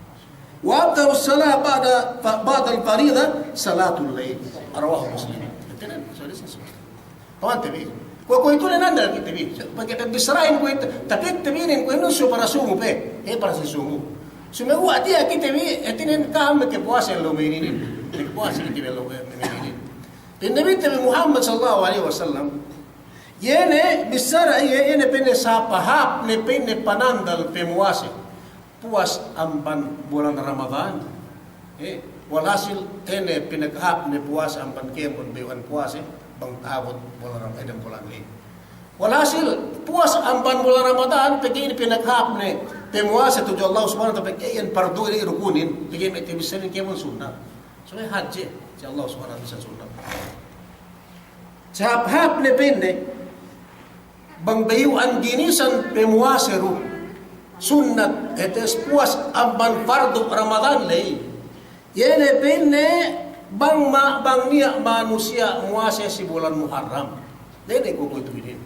"Wa afdalus salah ba'da, fa-, ba'dal faridah salatul lail." Rawahu Muslim. Hātinen, so, hadis Muslim. Pamante bi. Kuwe', kuwe'itu ne nandal kite bi. Pegge' bissarahin kuwe'itu, tapikte bi inin kuwe' nusu para sumu pe. Eh, para si sumu. Sumeguwa' tiya' kite bi, hātinen ka'am meke puwase ellew me' inin. Meke puwase kite bi ellew me' inin. Pa'in Nabite bi Muhammad sallallahu alaihi wasallam, iye ne bissara iye, iye ne pa'inne sahāp-hāp ne pa'inne panandal pamuwase. Puwas amban bulan Ramadan. Eh, walhasil, ine pinakahāp ne puwas amban kēmon bayu'an puwase, bang ta'abut bulan Ram-, edang bulan ley. Walhasil, puwas amban bulan Ramadan, pegge' ine pinakahāp ne pamuwase tudju Allah Subhanahu wa Ta'ala, pegge' iyan pardu, ine rukunin, pegge' me' te bissāhin kēmon sunnat. Subey hadje, si Allah Subhanahu wa Ta'ala sunnat. Sahāp-hāp ne pa'inne, bang bayu'an ginisan pamuwase du sunnat, hāti puwas amban pardu Ramadan ley. Iye ne pa'inne bang ma-, bang niya' manusiya' muwase si bulan Muharram. Dede ko' kuwe'itu inin.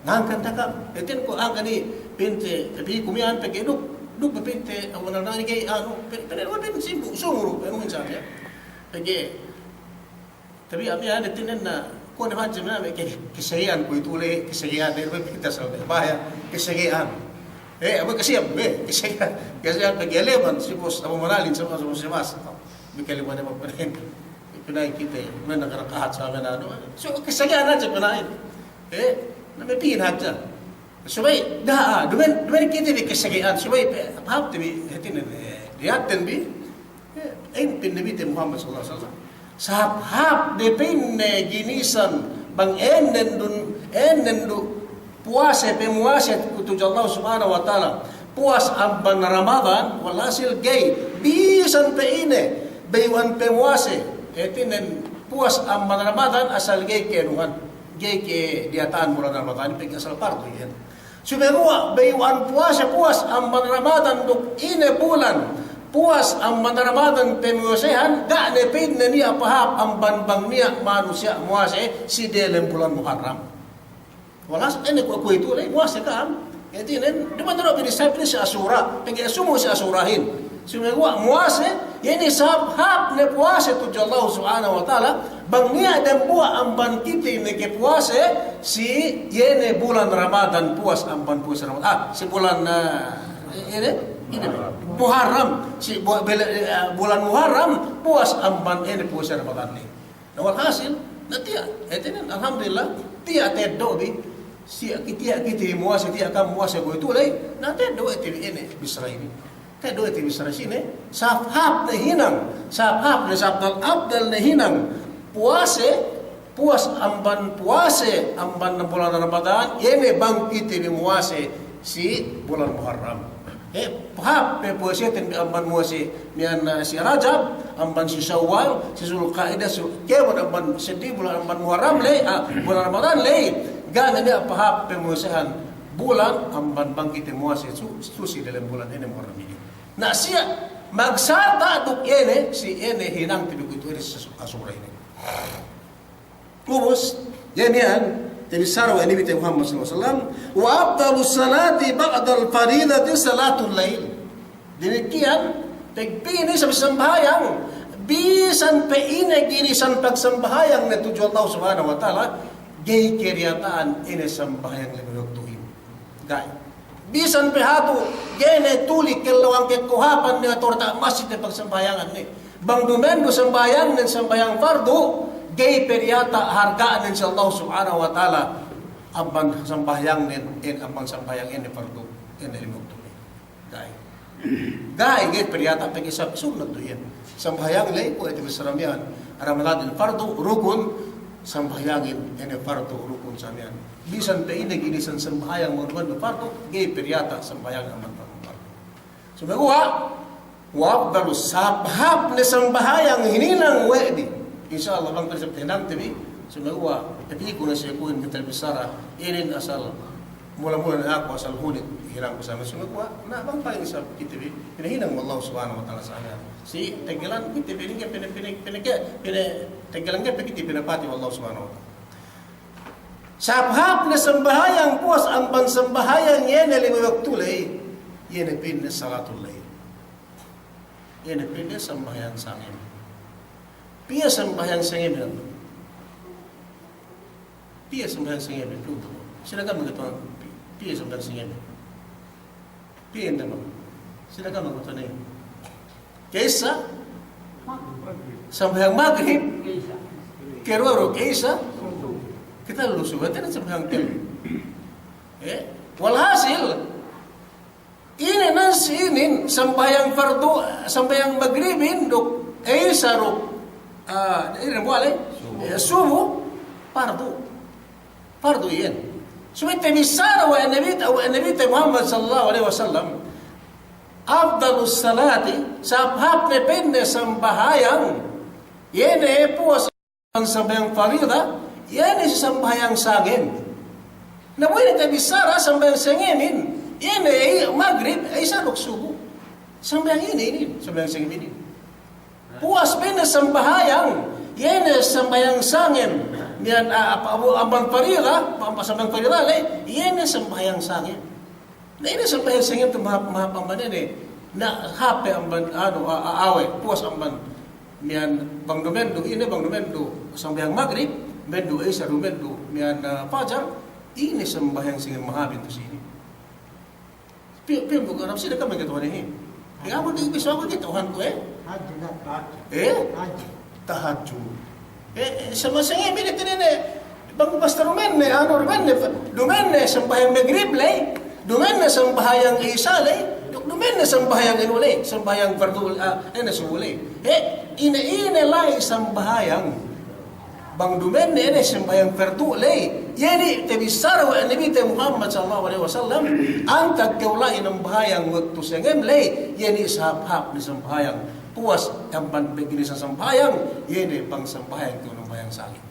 Ngangkan takam. Hātinen ko' angkan i pa'inte, tapi ku miya'an pegge' duk, duk pa'inte, awan nani ke, anu, pe-, pe-, pe-, pa'inte simbu, sumuru, anu, insan ya. Pegge' Tapi api ane tinen na, kuwe' ne hadja me' ke-, kesege'an kuwe'itu le, kesege'an, ne, me' pita sa' bahaya, kesege'an. Eh, abu kasihan, me', kesege'an, kesege'an pegge' leban, si bos, abu manalin, sama, sama, sama, me' kaliman ne, me' pina'in kite, me' nakarakahat sa' me' nanu. So, kesege'an hadja pina'in. Eh, na me' pin hadja. Subey, da'a, duma'in, duma'in kite bi kesege'an, subey, pe, paham te bi, hātinen, eh, liyaten bi, eh, inin pa'in Nabite Muhammad sallallahu alaihi wasallam. Sahāp-hāp de pa'inne ginisan, bang ēnnen dun, ēnnen du, puwase, pamuwase tudju Allah Subhanahu wa Ta'ala. Puwas amban Ramadan, walhasil ga'i, bisan pe ine, bayu'an pamuwase, hātinen, puwas amban Ramadan, asal ga'i ke nuhan. Ga'i ke diyata'an bulan Ramadan, pegge' asal pardu iyan. Sumeguwa' bayu'an puwase puwas amban Ramadan duk ine bulan puwas amban Ramadan pamuwasehan, ga' ne pa'inne niya' pahāp amban bang niya' manusiya' muwase si delem bulan Muharram. Walhasil, ine kuwe', kuwe'itu ley, muwase ka'am. Hātinen, duma'in du bi disab si Asura, pegge' sumu si Asurahin. Sumeguwa' muwase, iye ne sahāp-hāp ne puwase tudju Allah Subhanahu wa Ta'ala, bang niya' dambuwa' amban kite makapuwase, si iye ne bulan Ramadan puwas amban puwase Ramadan. Ah, si bulan, ah, ine, ine, Muharram, si bu-, bele-, ah, bulan Muharram puwas amban ine puwase Ramadan ne. Na walhasil, na tiya', hātinen, alhamdulillah, tiya' teddo' bi, si, tiya' kite muwase, tiya' ka'am muwase kuwe'itu ley, na teddo' we' te bi ine, bissara inin. Teddo' we' te bi bissara sine, sahāp-hāp ne hinang, sahāp-hāp ne, sahāp-afdal ne hinang, puwase, puwas amban puwase, amban bulan Ramadan, iye ne bang kite bi muwase, si bulan Muharram. Eh, hāp pe puwaseten bi amban muwase miya'an, eh, si Rajab, amban si Sawwal, si Zulkaidah, si, kēmon amban seddi bulan amban Muharram ley, ah, bulan Ramadan ley, ga' ne niya' pahāp pe muwasehan bulan amban bang kite muwase su-, susi dalem bulan ine Muharram inin. Na siye magsarta' duk ine, si ine hinangte bi kuwe'itu ine si Asura inin. Ubus, iye miya'an, tabissara we' Nabite Muhammad sallallahu alaihi wasallam, "Wa afdalus salati ba'dal faridati salatul lail." Damikkiyan, pegge' pī ne isab sambahayang, bisan pe ine ginisan pagsambahayang ne tudju Allah Subhanahu wa Ta'ala, ga'i kariyata'an ine sambahayang lime waktuhin. Ga'i. Bisan pe hatu, ga'i ne tuli kellawang ke kuhapan ne ator ta' masjid ne pagsambahayangan ne. Bang duma'in du sambahayangnen sambahayang fardu, ga'i periyata' harga'nen si Allah Subhanahu wa Ta'ala amban sambahayangnen, in amban sambahayang ine fardu, ine lime waktu ne. Ga'i. Ga'i, ga'i periyata' pegge' isab sunnat du iyan. Sambahayang ley, kuwe' tabissara miya'an, Ramadan inin fardu, rukun, sambahayangin ine fardu, rukun sa miya'an. Bisan pe ine ginisan sambahayang murban du fardu, ga'i periyata' sambahayang amban fardu. Sumeguwa', wa afdalus, sahāp-hāp ne sambahayang hininang we' bi. Insya Allah bang pa'in isab hinangte bi, sumeguwa', tapi iku ne siye kuhin minta bissara, inin asal mula-mula ne aku asal hunit hinangku sa miya'an, sumeguwa', na bang pa'in isab kite bi, pinahinang we' Allah Subhanahu wa Ta'ala sa miya'an. Si, teggelan kite bi, inin ke pina-, pina-, pina-, pina-, teggelan ke kite bi pinapatey we' Allah Subhanahu wa Ta'ala. Sahāp-hāp ne sambahayang puwas amban sambahayang iye ne lime waktu ley, iye ne pa'inne salatul lail. Iye ne pa'inne sambahayang sangem. Piye sambahayang sangem? Piye sambahayang sangem? Piye sambahayang sangem? Piye sambahayang sangem? Piye ne, Bang? Sine ka'am magtuwan? Ke Isa? Sambahayang magrib. Ke duwe du ke Isa? Ke tellu subu, hātinen sambahayang tellu. Eh, walhasil, ine nan si inin sambahayang fardu, sambahayang magribin duk Isa duk, ah, ine buwat ley? Subu. Eh, subu, fardu. Fardu iyan. Subey tabissara we' Nabi, we' Nabite Muhammad sallallahu alaihi wasallam, afdalus salati, sahāp-hāp ne pa'inne sambahayang, iye ne puwas sambahayang farida, iye ne sambahayang sangem. Na bu ine tabissara sambahayang sangemin, iye ne magrib, Isa duk subu. Sambahayang ine inin, sambahayang sangem inin. Puwas pa'inne sambahayang, iye ne sambahayang sangem, miya'an, a, apa, abu, amban farida, amban sambahayang farida ley, iye ne sambahayang sangem. Na ine sambahayang sangem tu mahāp, mahāp amban ine, na hāp pe amban, anu, a, a, awe', puwas amban, miya'an bang duma'in du, ine bang duma'in du sambahayang magrib, duma'in du Isa, duma'in du miya'an, a, fajar, ine sambahayang sangem mahāpin tu si ine. Piye, piye bu ka'am, sine ka'am magtuwan iyan? Eh, aku di, bisan aku di Tuhanku, eh? Tahajjud, Ustaz. Eh? Tahajjud. Tahajjud. Eh, eh, sambahayang sangem inin, hātinen, bang basta duma'in ne, anu, duma'in ne, duma'in ne sambahayang magrib ley, duma'in ne sambahayang Isa ley, duk duma'in ne sambahayang anu ley, sambahayang fardu, ah, ine, subu ley. Eh, ine, ine la'i sambahayang. Bang duma'in ne ine sambahayang fardu ley, iye ne tabissara we' Nabite Muhammad sallallahu alaihi wasallam, antag kew la'i nambahayang waktu sangem ley, iye ne sahāp-hāp ne sambahayang. Puwas amban pegge' ine sambahayang, iye ne bang sambahayang kew nambahayang sangem.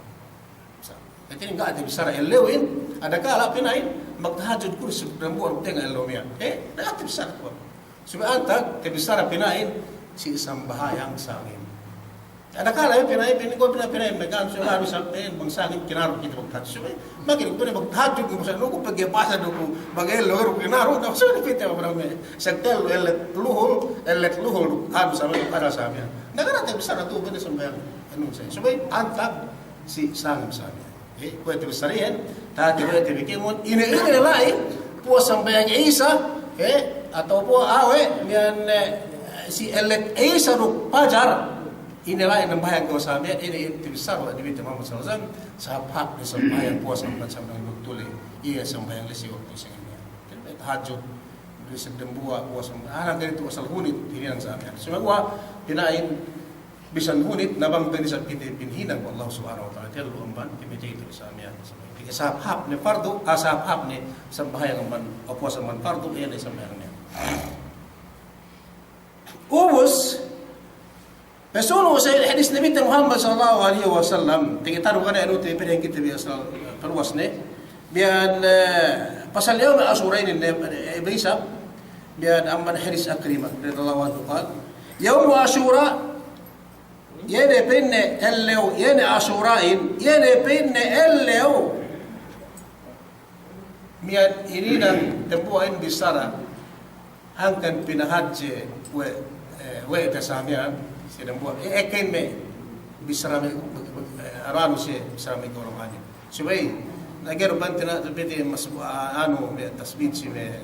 Sa, hātinen ga'i tabissara ellewin, adakala pina'in, magtahajjud ku si dambuwa' tenga' ellew miya'an. Eh, ga'i tabissara kuwe'. Subey antag tabissara pina'in si sambahayang sangem. Adakala, eh, pina'in, pina'in, kuwe' pina'in, pina'in, megan, so, harus sampe, eh, bang sangem kinaru' kite magtahajjud. So, eh, makin kuwe' magtahajjud, kuwe' sa' nuku, pegge' pasa nuku, pegge' lo, kinaru', na, so, kite, eh, setel, ellet luhul, ellet luhul, harus sampe, harus sampe. Na, kan ate bissara tu, pegge' sambahayang, anu, sa', so, eh, antag si sangem sangem. Eh, kuwe' te bissara iyan, ta te kuwe' te bi kēmon, ine, ine la'i, puwas sambahayang Isa, eh, atawa puwas awe', miya'an, eh, si ellet Isa duk pajar, ine la'i nambahayang kew samiyan, ine, ine te bissara we' Nabi Muhammad sallallahu alaihi wasallam, sahāp-hāp ne sambahayang puwas amban sambahayang waktu le, iye sambahayang le si waktu sangem iyan. Tahajjud, bisan dembuwa', puwas amban, ah, na kari tu asal hunit, hininang samiyan. Sumaguwa', pina'in, bisan hunit, na bang pe isab kite pinahinang we' Allah Subhanahu wa Ta'ala, tellu amban, kite miya'an itu samiyan. Sahāp-hāp ne fardu, ah, sahāp-hāp ne sambahayang amban, o puwas amban fardu, iye ne sambahayang ne. Ubus, pasunu' si hadis Nabi te Muhammad sallallahu alaihi wasallam, tingitanu kane anu te pinahin kite bi asal, eh, paluwas ne. Miya'an, eh, pasal yawm Ashura inin ne, eh, bi isab, miya'an amban hadis Ikrimah, radiyallahu anhu qal, "Yawm Ashura, iye ne pa'inne ellew, iye ne Ashura'in, iye ne pa'inne ellew." Miya'an hininang dembuwa'in bissara, hangkan pinahadje we', eh, we' te samiyan, si dembuwa', eh, ekkahin me' bissara me', eh, aranu si bissara me' golonganin. Subey, na ga'i du bang tina, subey te mas, ah, anu, me' tasbit si me',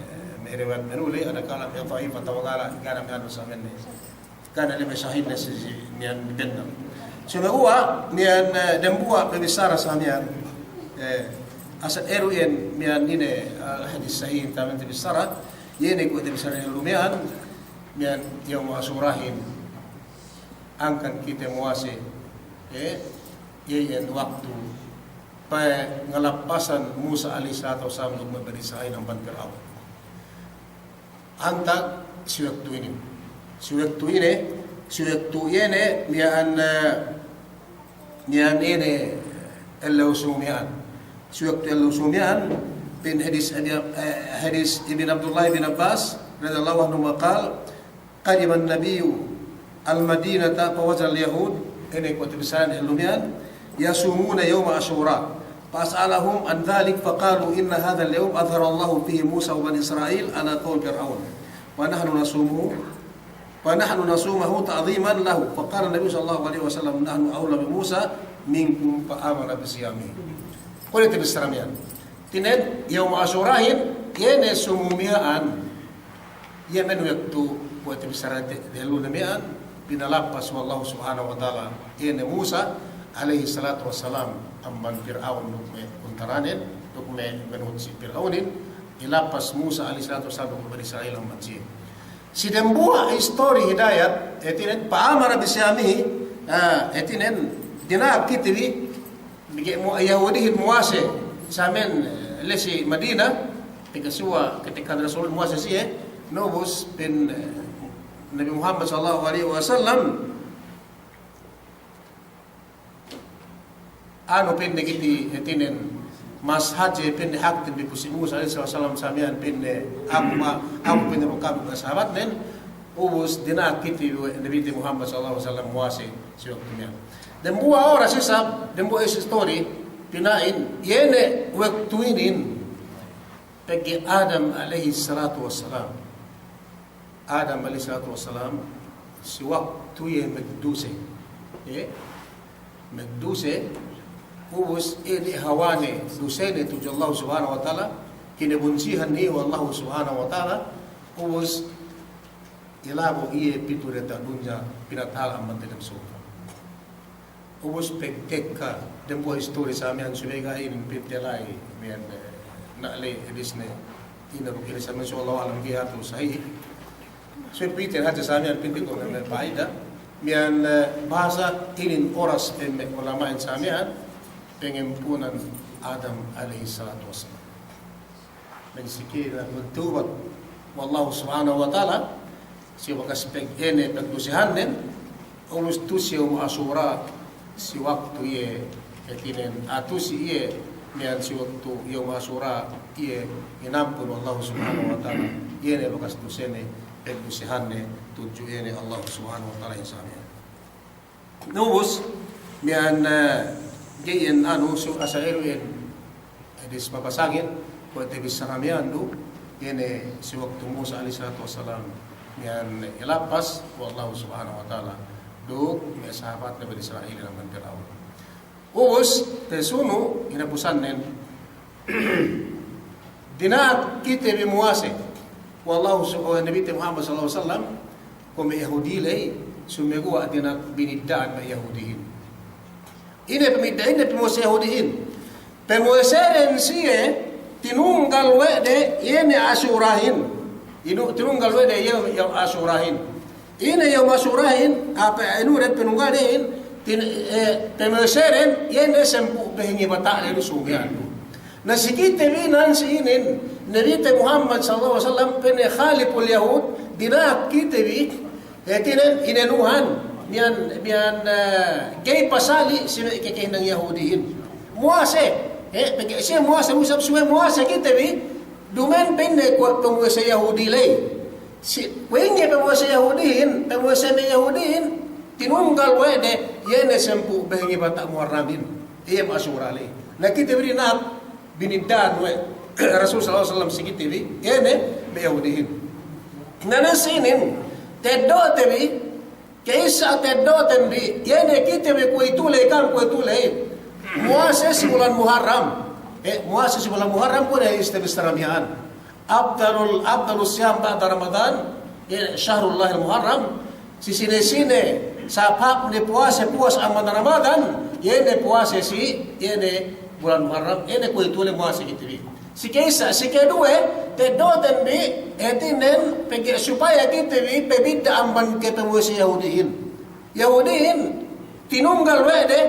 me' riwayat me' nuli, adakala me' da'if atawa kala, ga'i du me' anu samiyan ne. Kan ine me' sahihne si, si miya'an bennal. Sumaguwa', miya'an, eh, dembuwa' pe bissara samiyan, eh, asal eru iyan miya'an ine, eh, hadis sahih taman te bissara, iye ne kuwe' te bissara iyan lu miya'an, miya'an yawm Ashurahin, hangkan kite muwase, eh, iye iyan waktu pangalappasan Musa alayhis salatu wassalam duk me' Bani Isra'il amban Pir'aun. Antag si waktu inin. Si waktu inin, si waktu iye ne miya'an, eh, miya'an ine, ellew sumu miya'an. Si waktu ellew sumu miya'an, pa'in hadis Abi, eh, hadis Ibn Abdullah ibn Abbas, radiyallahu anhuma qal, "Qadiman nabiyyu al-Madinata fawajadal yahud," ine kuwe' te bissara ellew miya'an, "yasumuna yawma Ashura. Fasa'alahum an dhalik faqalu inna hadhal yawm adharallahu fihi Musa wa bani Isra'il ala qawmi Fir'aun. Fa nahnu nasumuhu, fa nahnu nasumuhu ta'dhiman lahu. Faqala Nabi sallallahu alaihi wasallam, nahnu awla bi Musa minkum fa amara bi siyamihi." Kuwe' te bissara miya'an. Hātinen, yawm Ashurahin, iye ne sumu miya'an, iye me' waktu kuwe' te bissara te, dehellu ne miya'an, pinalappas we' Allahu Subhanahu wa Ta'ala, iye ne Musa alayhis salatu wassalam, amban Pir'aun duk me' kuntaranen, duk me' banuhut si Pir'aunin, ilappas Musa alayhis salatu wassalam duk me' Bani Isra'il amban siye. Si dembuwa' istori hidayat, hātinen, fa amara bi siyamihi, ah, hātinen, dina'ak kite bi, Pegge' mu-, Yahudihin muwase samiyan, eh, la'i si Madina, pegge' suwa ketika Rasul muwase siye, na ubus pa'in, eh, Nabi Muhammad sallallahu alaihi wasallam, anu pa'inne kite, hātinen, mas hadje pa'inne hakten bi pu si Musa alaihi wasallam samiyan pa'inne, aku ma-, aku pa'inne makabu sahabatnen, ubus dina'ak kite bi we' Nabi Muhammad sallallahu alaihi wasallam muwase si waktu miya'an. Dembuwa' oras isab, dembuwa' istori, pina'in, iye ne waktu inin, pegge' Adam alayhis salatu wassalam. Adam alayhis salatu wassalam, si waktu iye magduse. Eh? Magduse, ubus inin hawalne, dusene tudju Allah Subhanahu wa Ta'ala, kinabunsihan iye we' Allah Subhanahu wa Ta'ala, ubus ilabo' iye pitu diyata' dunya, pinatahal amban delem surga'. Ubus pagtekka, dembuwa' istori samiyan subey ga' inin pa'inte la'i, miya'an, eh, na' la'i hadisne, ine duk ine samiyan, so Allahu a'lam ga'i hatu sahih. Subey pa'inte hadja samiyan pa'inte kuwe' me' pa'ida, miya'an, eh, bahasa inin oras pa'in me' ulama'in samiyan, pangampunan Adam alayhis salatu wassalam. Magsikil na magtawbat we' Allah Subhanahu wa Ta'ala, si bakas pag-, ine pagdusehannen, ubus tu'u si yawm Ashura, si waktu iye, hātinen, ah, tu'u si iye, miya'an si waktu yawm Ashura, iye inampun we' Allah Subhanahu wa Ta'ala, iye ne bakas dusene, pagdusehanne, tudju iye ne Allah Subhanahu wa Ta'ala in samiyan. Ubus, miya'an, eh, ga'i iyan anu, su-, asal iyan hadis mapasangin, kuwe' te bissara miya'an du, iye ne si waktu Musa alaihis salatu wassalam, miya'an ilapas we' Allahu subhanahu wa ta'ala, duk me' sahabatne Bani Isra'il amban Pir'aun. Ubus, te sunu', hinapusannen, dina'ak kite bi muwase we' Allahu su-, we' Nabite Muhammad sallallahu alaihi wasallam, kuwe' me' Yahudi ley, sumeguwa' dina'ak binidda'an me' Yahudihin. Ine pamidda-, ine pamuwase Yahudihin? Pamuwaseden siye tinunggal we' de iye ne Asurahin. Inu, tinunggal we' de iye, iye Asurahin. Ine iye Asurahin, ape inu de pinunggalin, tin-, eh, pamuwaseden iye ne sampū' bahangi bata' ley du sumiyan du. Na si kite bi nan si inin, Nabite Muhammad sallallahu alaihi wasallam, pa'inne khaliful Yahud, dina'ak kite bi, hātinen inenuhan, miya'an, miya'an, eh, ga'i pasali' si me' kakahinang Yahudihin. Muwase, eh, pegge' siye muwase, usap suwe muwase kite bi, duma'in pa'inne kuwe' pamuwase Yahudi ley. Si, kuwe' ingge pamuwase Yahudihin, pamuwase me' Yahudihin, tinunggal we' de, iye ne sampū' bahangi bata' Muharramin. Iye me' Asura ley. Na kite bi dina'ak binidda'an we' Rasul sallallahu alaihi wasallam si kite bi, iye ne me' Yahudihin. Na nan si inin, teddo'te bi, ka'issa teddo'ten bi, iye ne kite bi kuwe'itu ley kan kuwe'itu ley. Muwase si bulan Muharram. Eh, muwase si bulan Muharram kuwe' ne hadis te bissara miya'an. Afdalul, afdalus siyam ba'da Ramadan, iye ne shahrullahil Muharram. Si sine-sine, sahāp-hāp ne puwase puwas amban Ramadan, iye ne puwase si, iye ne bulan Muharram, iye ne kuwe'itu ley muwase kite bi. Si ka'issa, si kaduwe, teddo'ten bi, hātinen, pegge' supaya kite bi pabidda' amban ke pamuwase Yahudihin. Yahudihin, tinunggal we' de,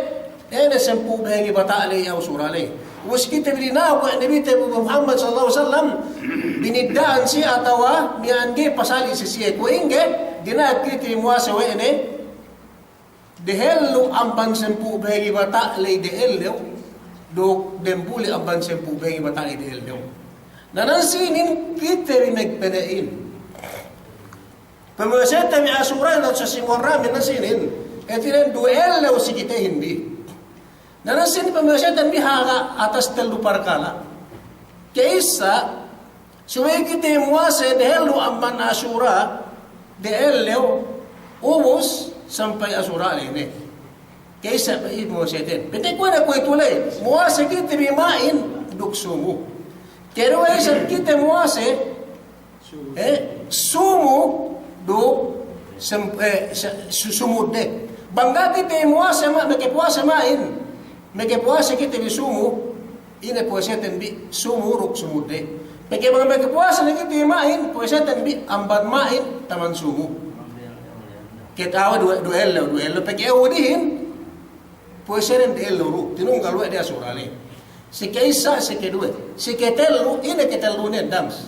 iye ne sampū' bahangi bata' ley, Asura ley. Ubus kite bi dina'ak we' Nabite Muhammad sallallahu alaihi wasallam, binidda'an siye atawa miya'an ga'i pasali' si siye. Kuwe' ingge, dina'ak kite muwase we' ne, dehellu amban sampū' bahangi bata' ley dehellew, duk dambuli amban sampū' bahangi bata' ley dehellew. Na nan si inin kite bi magpa'in. Pamuwasete bi Asura, na sa si Muharram, na si inin, hātinen duwe ellew si kitehin bi. Na, na si inin pamuwaseten bi ha atas tellu parkala'. Ka'issa, subey kite muwase dehellu amban Asura, dehellew, ubus, sampay Asura ley ne. Ka'issa pe i muwaseten. Pegge' kuwe' ne kuwe'itu ley. Muwase kite bi ma'in duk sumu. Kaduwe isab kite muwase, eh, sumu duk sem-, eh, se-, su-, sumudde. Bang ga' kite muwase ma-, makapuwase ma'in. Makapuwase kite bi sumu. Ine puwaseten bi sumu duk sumudde. Pegge' bang makapuwase ne kite ma'in, puwaseten bi amban ma'in taman sumu. Kite awe duwe, duwe ellew, duwe ellew. Pegge' Yahudihin, puwasenen dehellu du, tinunggal we' de Asura ley. Si ka'issa, si kaduwe. Si katellu, ine katellunen, dams.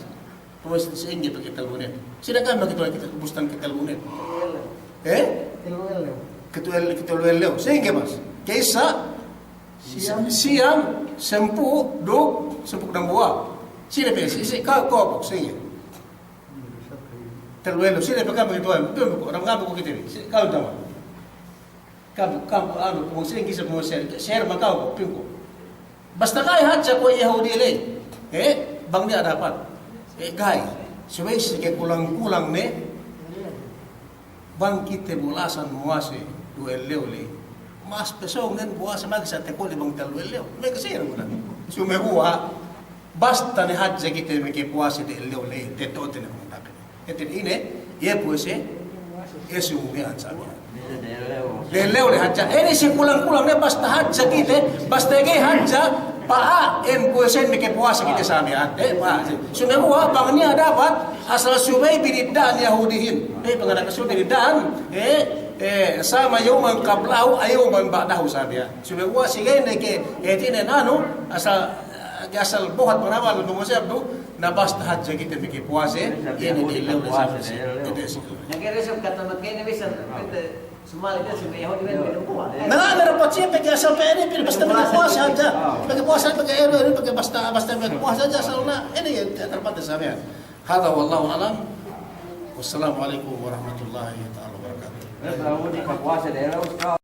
Puwas si ingge pe katellunen. Sine kan makatellu, kite-, bustan katellunen. Eh? Katellu ellew. Katellu el-, katellu ellew. Si ingge mas. Ka'issa, siyam, siyam, sampū', duk, sampū' dambuwa'. Sine pe, si, si, ka-, ka'u, si ingge. Tellu ellew. Sine pe kan makatellu, tellu ellew, dam kan kite. Si, ka'u dam. Kam, kam, anu, kung sine kisa kung sine, sine makaw, pingku. Basta ga'i hadja kuwe' Yahudi ley. Eh, bang niya' dapat. Eh, ga'i. Subey si kakulang-kulang ne. Bang kite bulasan muwase duwe ellew ley. Mas pe sōng nen puwase magisa te kuwe' bang tellu ellew. Meke sine guna. Sumeguwa'. Basta ne hadja kite makapuwase duwe ellew ley. Te to'o te ne kung dapat. Hātinen ine, iye puwase, iye sumu miya'an sa miya'an. Dehellew le hadja. Ine si kulang-kulang ne basta hadja kite, basta ga'i hadja, pa'a, en puwase makapuwase kite sa miya'an. Eh, pa'a. Sumeguwa' bang niya' dapat, asal subey binidda'an Yahudihin. Eh, bang niya' subey binidda'an, eh, eh, sama yawman qablahu, aw yawman ba'dahu sa miya'an. Sumeguwa' si ga'i ne ke, eh, hātinen anu, asal, eh, asal buhat manamal, nunggu siap du, Na basta hadja kite makapuwase, iye ne dehellew le sa. Dehellew. Nagere sab kata magkene bisan, pete, sumali ka si Yahudi ben, ben kuwa. Na, na dapat siye pegge' asal pe ine, pegge' basta makapuwase hadja. Makapuwase, pegge' ine, pegge' basta, basta makapuwase hadja asal na, ine iye dapat sa miya'an. Hadha wallahu a'lam. Wassalamu alaikum warahmatullahi ta'ala wabarakatuh.